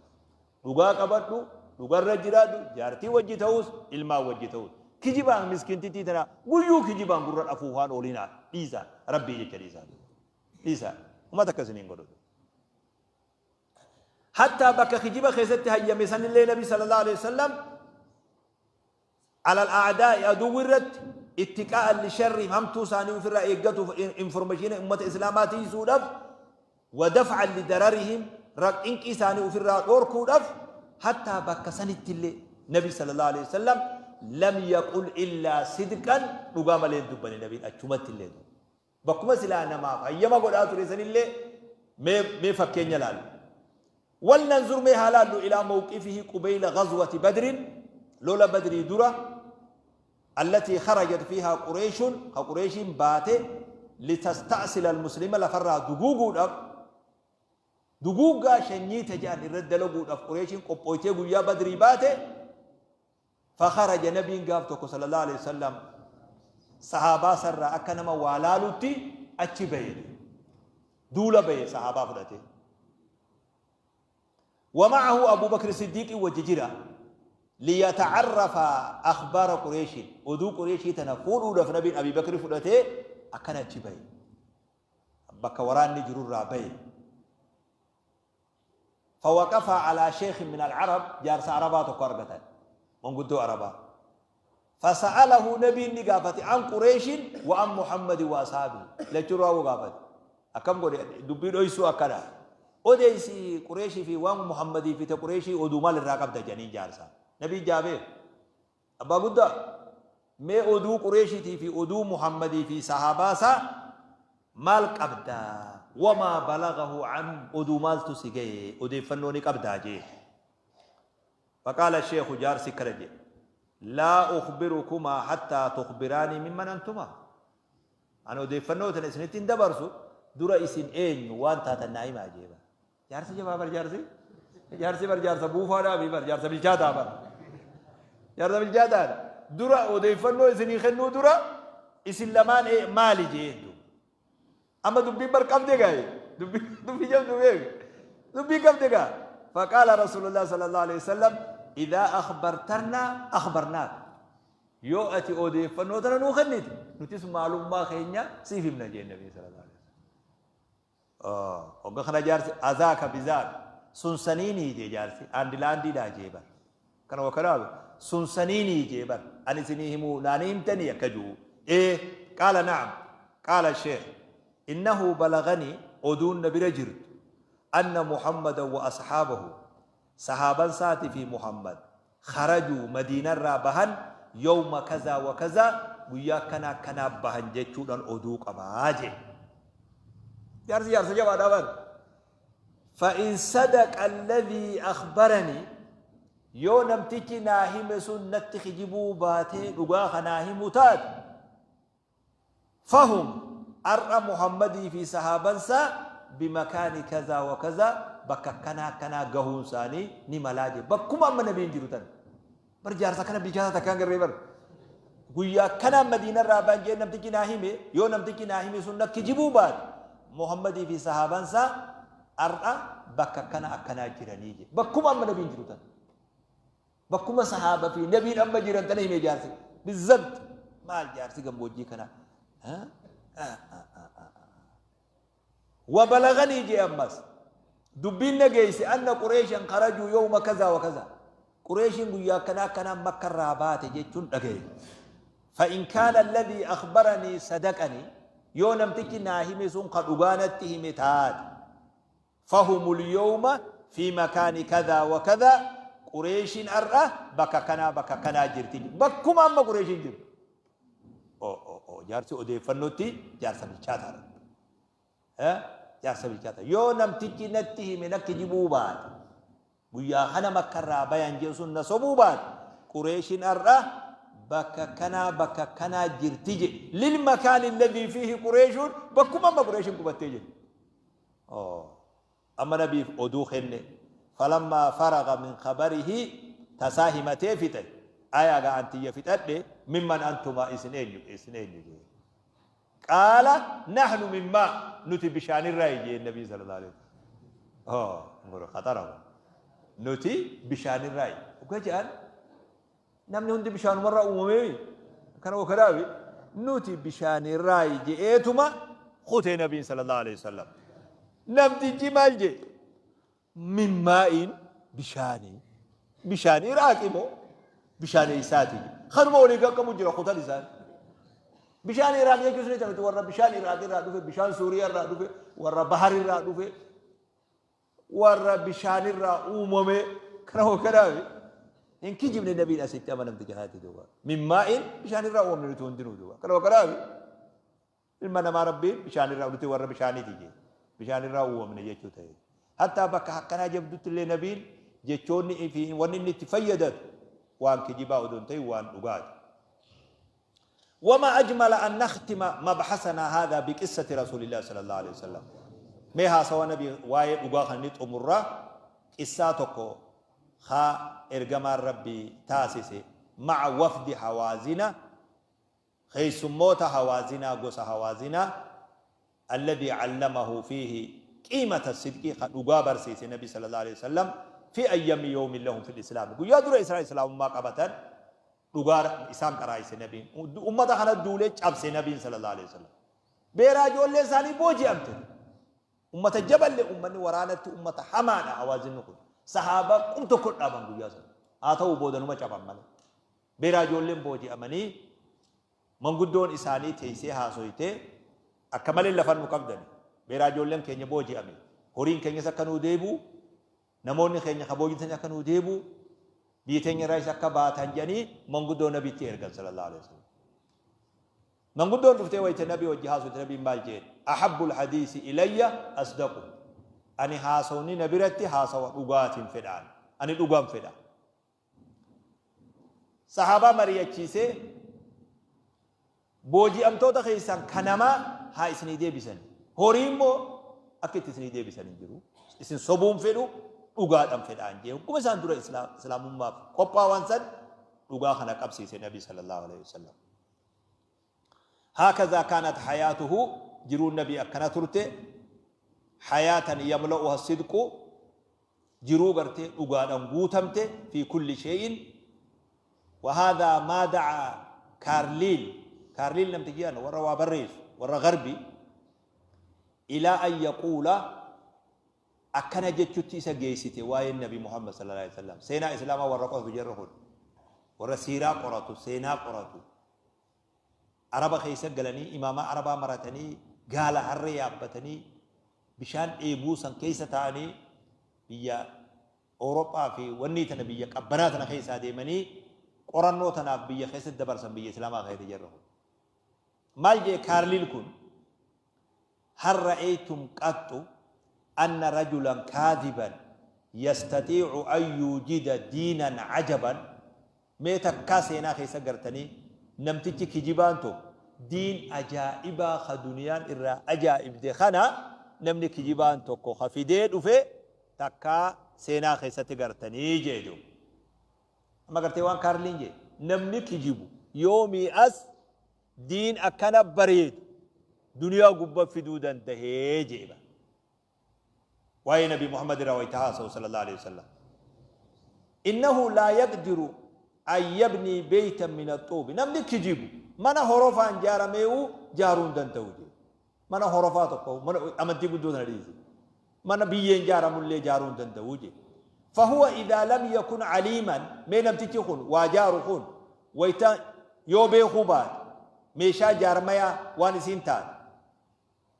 Dhugaa qabadhu, dhugarra jiraadhu, jaartii wajji ta'us, ilmaan wajji ta'us. Kijibaan miskiintittii tana guyyuu kijibaan gurra afuufaan oolinaa dhiisaa, rabbii jecha dhiisaa. Dhiisaa. Uummata akkasiniin godhutu. Hattaa bakka kijiba keessatti hayyame sanillee Nabi sallallahu alaihi wasallam alal a'daa'i aduwwi irratti ittiqaa'an lisharriim hamtuu isaanii ofirraa eeggatuuf information ummata islaamaa tiisuudhaaf wa daf'an lidararihim cinqii isaanii ofirraa dhorkuudhaaf hattaa bakka sanitti illee Nabi sallallahu alaihi wasallam lam yaqul illaa sidqan dhugaa malee hin dubbanne nabiin achumatti illee. Bakkuma silaa namaaf hayyama godhaa ture sanillee mee fakkeenya laallu. Wal nanzur mee haa laallu ilaa mawqifihi qubayla ghazwati badrin lola badrii dura allatii kharajat fiihaa qureeshun ka qureeshiin baate litasta'sila almuslima lafarraa duguuguudhaaf duguuggaa shanyii taja'an irratti dalaguudhaaf qureeshiin qophooytee guyyaa badrii baate. Fakharaja nabiin gaaf tokko sallallahu alaihi wasallam sahaabaa sarraa akka nama waa laalutti achi bahe, duula bahe sahaabaa fudhate. ومعه أبو بكر الصديق وججرا ليتعرف أخبار قريش oduu قريشي tana fuudhuudhaaf nabiin Abi Bakri fudhatee. Akkana achi bahe. Bakka waraanni jirurraa bahe. Fawaqafaa alaa sheekhin min al-arab, jaarsa arabaa tokko argatan. Manguddoo arabaa. Fasa'alahu, nabiin ni gaafate, an Qureeshin wa an Muhammadi wa ashaabihi. Lachurraa wuu gaafate. Akkam godhe? Dubbii dhoysuu akkana. Odeessi Qureeshii fi waan Muhammadii fi ta Qureeshii oduu maal irraa qabda jedhaniin jaarsa. Nabiin jaabee. Abbaa guddaa, mee oduu Qureeshiitii fi oduu Muhammadii fi sahaabaa isaa maal qabda? Wamaa balagahu anhum, oduu maaltu si gaye? Odeeffannoo ni qabdaa jee. Faqaala sheekhu, jaarsi akkana jedhe, laa ukhbirukumaa hattaa tukhbiraanii mimman antumaa. Ani odeeffannoo tana isinitti hin dabarsu, dura isin eenyu waan taatan naa himaa jee bara. Jaarsi jabaa bar jaarsi. Jaarsi bar jaarsa buufaadhaa fi bar jaarsa bilchaataa bar. Jaarsa bilchaataadha. Dura odeeffannoo isinii kennuu dura isin lamaan maali jeen duuba. Amma dubbiin bar qabde gaa, dubbii dubbii jabdu beek. Dubbii qabde gaa. Faqaala Rasuulullah sallallahu alaihi wasallam, idhaa akhbartarnaa akhbarnaak. Yoo ati odeeffannoo tana nuu kennite, nutis maalummaa keenya siif himna jeen Nabii sallallahu alaihi wasallam. Hogga kana jaarsi, azaaka bizaak, sun saniinii jee jaarsi, aandilaandiidhaa jee bar. Kana wakanaabe sun saniinii jee bar. Ani isinii himuu naanii himtanii akka ji'u. Ee, qaala na'am. Qaala sheekh, innahu balaganii, oduun na bira jirtu, anna Muhammadan wa ashaabahu, sahaaban saati fi Muhammad, kharajuu, madiinarraa bahan, yawma kazaa wa kazaa, guyyaa akkanaa akkanaa bahan jechuudhan oduu qabaa jee. Jaarsi jaarsa jabaadhaa bar. Fa'in sadaqa alladhii akhbaranii, yoo namtichi naa hime sun natti kijibuu baatee dhugaa kanaa himu taate, fahum, ar'a Muhammadii fi sahaabansaa, bimakaani kazaa wa kazaa, bakka akkanaa akkanaa gahuun isaanii ni malaa jee. Bakkuma amma nabiin jiru tan. Bar jaarsa kana bilchaataa takkaan garree bar. Guyyaa akkanaa Madiinarraa ba'an jee namtichi naa hime, yoo namtichi naa hime sun na kijibuu baate, Muhammadii fi sahaabansaa ar'a bakka akkana akkanaa jiranii jee. Bakkuma amma nabiin jiru tan. Bakkuma sahaaba fi nabiin amma jiran tana hime jaarsi. Bizzabt maal jaarsi gammoojjii kana. Wa balaganii jee ammas. Dubbiin na geeyse, anna Qureeshan kharajuu yawma kazaa wa kazaa. Qureeshiin guyyaa akkanaa akkanaa Makka irraa baate jechuun dhagaye. Fa in kaana alladhii akhbaranii sadaqanii, yoo namtichi naa hime sun ka dhugaa natti hime taate, fahumul yawma fi makaani kadhaa wa kadhaa, Qureeshiin ar'a bakka kanaa bakka kanaa jirti. Bakkuma amma Qureeshiin jirtu. Jaarsi odeeffannootti jaarsa bilchaataadha. Jaarsa bilchaata. Yoo namtichi natti hime na kijibuu baate, guyyaa kana Makkarraa bayan jedhu sun na sobuu baate, Qureeshiin har'a bakka kanaa bakka kanaa jirti jedhe. Lil makaani alladhii fiihi Qureeshuun, bakkuma amma Qureeshiin qubattee jirti. Amma nabiif oduu kenne. Falammaa faraga min khabarihi, tasaa himatee fixe. Ayaa gaa an tiyya fixadhe, mimman antumaa, isin eenyu isin eenyu jee. Qaala nahnu min maa, nuti bishaanirraayi jeen nabii sallallahu alaihi wasallam. Oh, kun khaxara kun. Nuti bishaanirraayi. Dhuga jedhan, namni hundi bishaanumarraa uumameemi. Kana wakanaafi nuti bishaanirraayi je'eetuma kutee nabiin sallallahu alaihi wasallam. Namtichi maal jee? Min maa'iin, bishaanii. Bishaan Iraaqi moo bishaan eessaati? Kanuma walii qaqqabu jira kutan isaan. Bishaan Iraaq jechuun ni taphatu, warra bishaan Iraaq irraa dhufe, bishaan Suuriyaa irraa dhufe, warra Bahar irraa dhufe, warra bishaan irraa uumame kana hookanaafi. Hin kijibne nabiin asitti ama namticha kanatti duuba. Min maa'iin, bishaan irraa uumamne nuti hundinuu duuba. Kana hookanaafi. Ilma namaa Rabbiin bishaan irraa, nuti warra bishaaniiti jee. Bishaan irraa uumamne jechuu ta'e. Hattaa bakka akkanaa jabdutti illee nabiin jechoonni fi wanni inni itti fayyadatu waan kijibaa odoo hin ta'in waan dhugaati. Wama ajmala an nakhtima mabhasanaa haadhaa biqissati rasuulillah sallallahu alaihi wasallam. Mee haasawa nabii waa'ee dhugaa kan inni xumurraa qissaa tokko haa ergamaan Rabbii taasise ma'a wafdi Hawaazina, keessummoota Hawaazinaa, gosa Hawaazinaa, alladhii allamahu fiihi qiimata sidqi, ka dhugaa barsiise nabi sallallahu alaihi wasallam, fi ayyami yawmin lahum fil islaam, guyyaa dura isaan islaamummaa qabatan dhugaa isaan qaraayise nabiin. Ummata kana duulee cabse nabiin sallallahu alaihi wasallam. Beeraa ijoolleen isaanii booji'amte. Ummata jaballe, ummanni waraanatti ummata hamaadha Hawaazinni kun. Sahaabaa qum tokko dhaaban guyyaa sana. Haa ta'u, booda numa caban malee. Beeraa ijoolleen booji'amanii, manguddoon isaanii teessee haasoytee, akka malee lafan nu qabdani. Beeraa ijoolleen keenya booji'ame. Horiin keenyas akka nuu deebi'u, namoonni keenya ka booji'an akka nuu deebi'u, biyya teenya irraayis akka baatan jedhanii manguddoo Nabitti ergan sallallahu alaihi wasallam. Manguddoon dhuftee wayita Nabii wajji haasofte, Nabiin maal jeen? Ahabbul hadiisi ilayya asdaqu. Ani haasawni na biratti haasawa dhugaatiin fedhaan. Ani dhugaan fedha. Sahaabaa mari'achiisee, booji'amtoota keessan ka namaa haa isinii deebisan. Horii immoo akka itti isinii deebisan hin jiru. Isin sobuun fedhu, dhugaadhaan fedhaan jee. Hogguma isaan dura Islaamummaaf qophaawan san dhugaa kana qabsiise Nabii sallallahu alaihi wasallam. Haakazaa kaanat hayaatuhu, jiruun Nabii akkana turte, hayaatan yamla'uha sidqu, jiruu gartee dhugaadhaan guutamte, fi kulli shay'in. Wa haadhaa maa da'a Kaarliil, Kaarliil namtichi jedhan warra waa barreessu, warra garbi, ilaa an yaquula, akkana jechutti isa geessite waa'een Nabi Muhammad sallallahu alaihi wasallam. Seenaa Islaamaa warra qoratu, jarri kun warra siiraa qoratu, seenaa qoratu, Araba keessa galanii, imaamaa Arabaa maratanii, gaala harree yaabbatanii, bishaan dheebuu san keessa taa'anii, biyya Awurooppaa fi wanni tana, biyya qabbanaa tana keessaa deemanii qorannoo tanaaf biyya keessatti dabarsan, biyya Islaamaa keessatti. Jarri kun maal jee Kaarliil kun? Hal ra'aytum qaxxu anna rajulan kaadhiban yastatii'u an yuujida diinan cajaban? Mee takkaa seenaa keessa gartanii namtichi kijibaan tokko diin ajaa'ibaa ka duniyaan irraa ajaa'ibde kana, namni kijibaan tokko ka fidee dhufe takkaa seenaa keessatti gartanii jee duuba. Amma gartee waan Kaarliin jee, namni kijibu yoomii as diin akkana bareedu duniyaa gubba fiduu dandahee jee bar. Waa'ee Nabi Muhammad irraa wayta haasa'u sallallahu alaihi wasallam. Innahu laa yaqdiru an yabnii beeytan min axxuubi. Namni kijibu mana horofaan jaarameewu jaaruu hin danda'u jee. Mana horofaa tokko, mana amantii guddoo tana dhiisi. Mana biyyeen jaaramullee jaaruu hin danda'u jee. Fahuwa idaa lam yakun aliiman, mee namtichi kun waa jaaru kun wayta yoo beekuu baate meeshaa jaarmayaa waan isiin taate,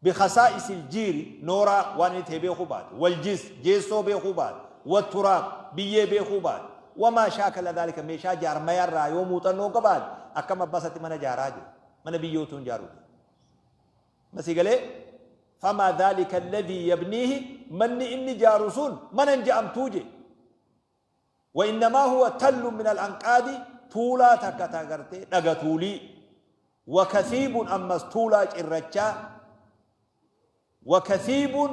bikhasaa'isi aljiiri, nooraa waan inni ta'e beekuu baate, waljis, jeessoo beekuu baate, watturaab, biyyee beekuu baate, wamaa shaakala dhaalika, meeshaa jaarmayaa irraa yoo muuxannoo hin qabaanne akkam abbaa isatti mana jaaraa jee? Mana biyyootuu hin jaaru jee. Masii galee? Famaa dhaalika alladhii yabniihi, manni inni jaaru sun mana hin ja'amtuu jee. Wa innamaa huwa tallun min al-anqaadi, tuulaa takka ta gartee dhaga tuulii, wa kathiibun, ammas tuulaa cirrachaa, wa kathiibun,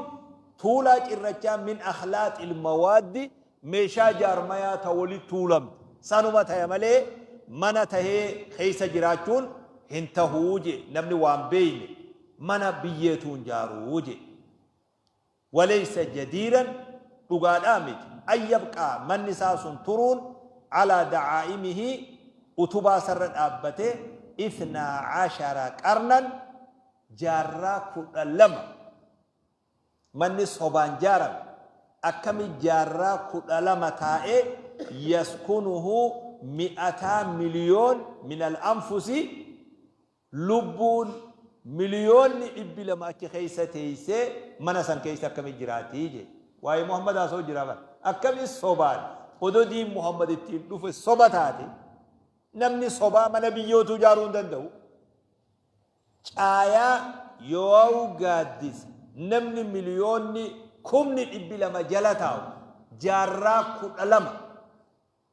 tuulaa cirrachaa, min akhlaaxil mawaaddi, meeshaa jaarmayaa ta wali tuulamte sanuma taya malee mana tahee keessa jiraachuun hin tahuu je. Namni waan beeyne mana biyyeetuu hin jaaruu je. Waleysa jadiiran, dhugaadhaa miti, an yabqaa, manni isaa sun turuun, alaa da'aa'imihi, utubaa isarra dhaabbate, ithnaa ashara qarnan, jaarraa 12. Manni sobaan jaarame akkami jaarraa 12 taa'ee, yaskunuhu mi'ataa miliyoon min al-anfusi, lubbuun miliyoonni 200 achi keessa teessee mana san keessa akkami jiraati jee. Waa'ee Muhammad haasa'u jira bar. Akkami sobaan odoo diin Muhammad ittiin dhufe soba taate, namni sobaa mana biyyootuu ijaaruu hin danda'u. Caayaa yoo'au gaaddisa namni miliyoonni 200,000 jala taa'u jaarraa 12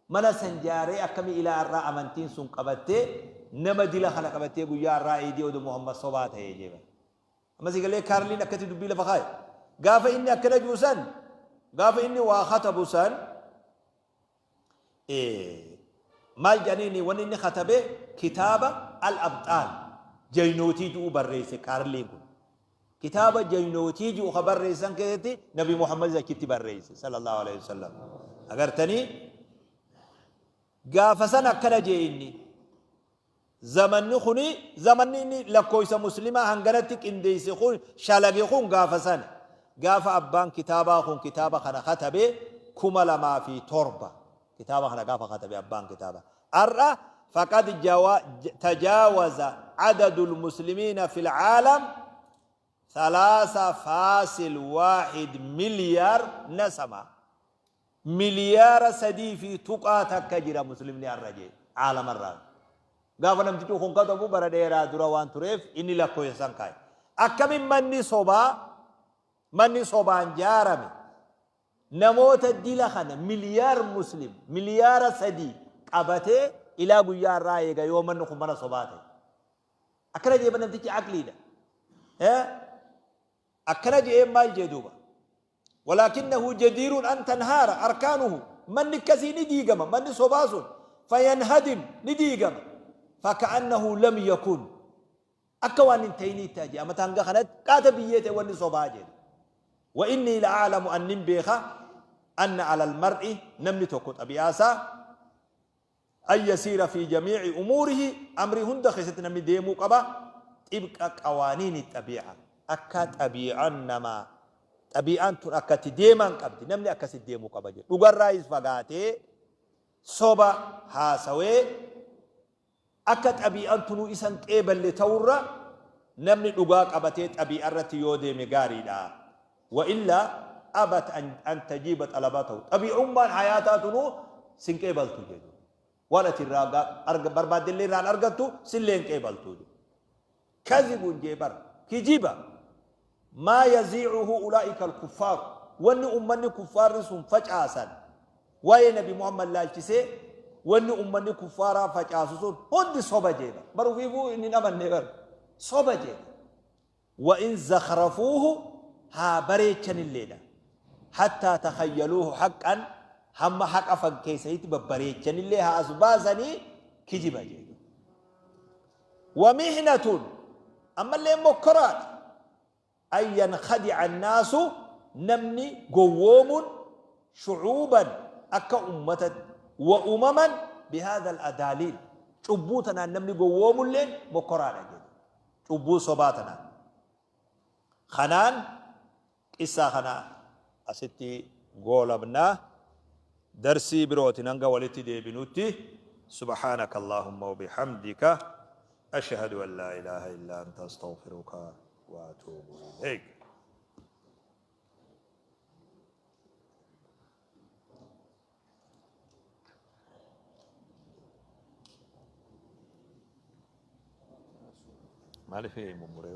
mana san jaaree akkami ilaa har'aa amantiin sun qabattee nama dila kana qabattee guyyaa har'aa eeydii odoo Muhammad sobaa ta'ee jee bar. Amma si galee? Kaarliin akkatti dubbii lafa kaaye. Gaafa inni akkana jiru san, gaafa inni waa katabu san, maal jedhaniini wanni inni katabe? Kitaaba Al-Abxaal jaynootii ji'u barreesse Kaarliin kun. Kitaaba jaynootii ji'u ka barreessan keessatti Nabi Muhammadis achitti barreesse sallallahu alaihi wasallam. Agartanii, gaafa san akkana jee inni. Zamanni kuni zamanni inni lakkoofsa muslimaa hanganatti qindeesse kun shalage kun gaafa sana. Gaafa abbaan kitaabaa kun kitaaba kana katabe 2007 kitaaba kana gaafa katabe abbaan kitaaba. Har'a faqad tajaawaza adadul muslimiina fil caalam 3.1 miliyaar nasama. Miliyaara 3.1 jira muslimni har'a jee caalamarraa. Gaafa namtichi kun katabu bara dheeraa dura waan tureef inni lakkoofsa san kaa'e. Akkamin manni sobaa, manni sobaan jaarame namoota dila kana miliyaar muslim miliyaara 3 qabatee ilaa guyyaa har'aa eega yoo manni kun mana sobaa ta'e. Akkana jee namtichi aqliidha. Akkana je'ee maal jee duuba? Walaakinnahu jadiirun an tanhaara arkaanuhu, manni akkasii ni diigama, manni sobaa sun, fayanhadim, ni diigama, faka'annahu lam yakun, akka waan hin ta'inii ta'a jee, amata hanga kanatti qaata biyyee ta'e wanni sobaa jee. Wa innii la a'lamu, annin beeka, anna alal mar'i, namni tokko xabi'aasaa, an yasiira fi jamii'i umuurihi, amrii hunda keessatti namni deemuu qaba, xibqa qawaaniini xabii'a, akka xabii'aan namaa, xabii'aan tun akka itti deemaan qabdi, namni akkasitti deemuu qaba jedhu. Dhugarraayis fagaatee soba haasawee akka xabii'aan tunuu isan qeeballe ta'urra namni dhugaa qabatee xabii'a irratti yoo deeme gaariidha. Wa illaa abat an tajiiba xalabatahu, xabii'ummaan hayaataa tunuu sin qeebaltu jedhu. Waan ati irraa barbaaddellee irraa hin argattu, sillee hin qeebaltu jedhu. Kadhibun jee bar kijiba maa yaziicuhu ulaa'ika alkuffaaru, wanni ummanni kuffaarri sun facaasan waa'ee nabi Muhammad laalchisee wanni ummanni kuffaaraa facaasu sun hundi soba jee bar. Bar ufiifuu inni hin amanne bar soba jee. Wa in zakhrafuuhu, haa bareechanilleedha, hattaa takhayyaluuhu haqqan, hamma haqa fakkeessanitti babbareechanillee haa as baasanii kijiba jedhu. Wa mihnatun, ammallee mokkoraadha, an yankhadi'a annaasu, namni gowwoomuun, shu'uuban, akka ummatatti, wa umaman, bihaadha al-adaaliil, cubbuu tanaan namni gowwoomulleen mokkoraadha jedhu. Cubbuu sobaa tanaan. Kanaan qissaa kana asitti goolabna. Darsii birootiin hanga walitti deebinutti, subhaanaka Allaahumma wa bihamdika, ashhadu an laa ilaaha illaa anta, astaghfiruka wa atuubu ilayk. Maaliif mummuree?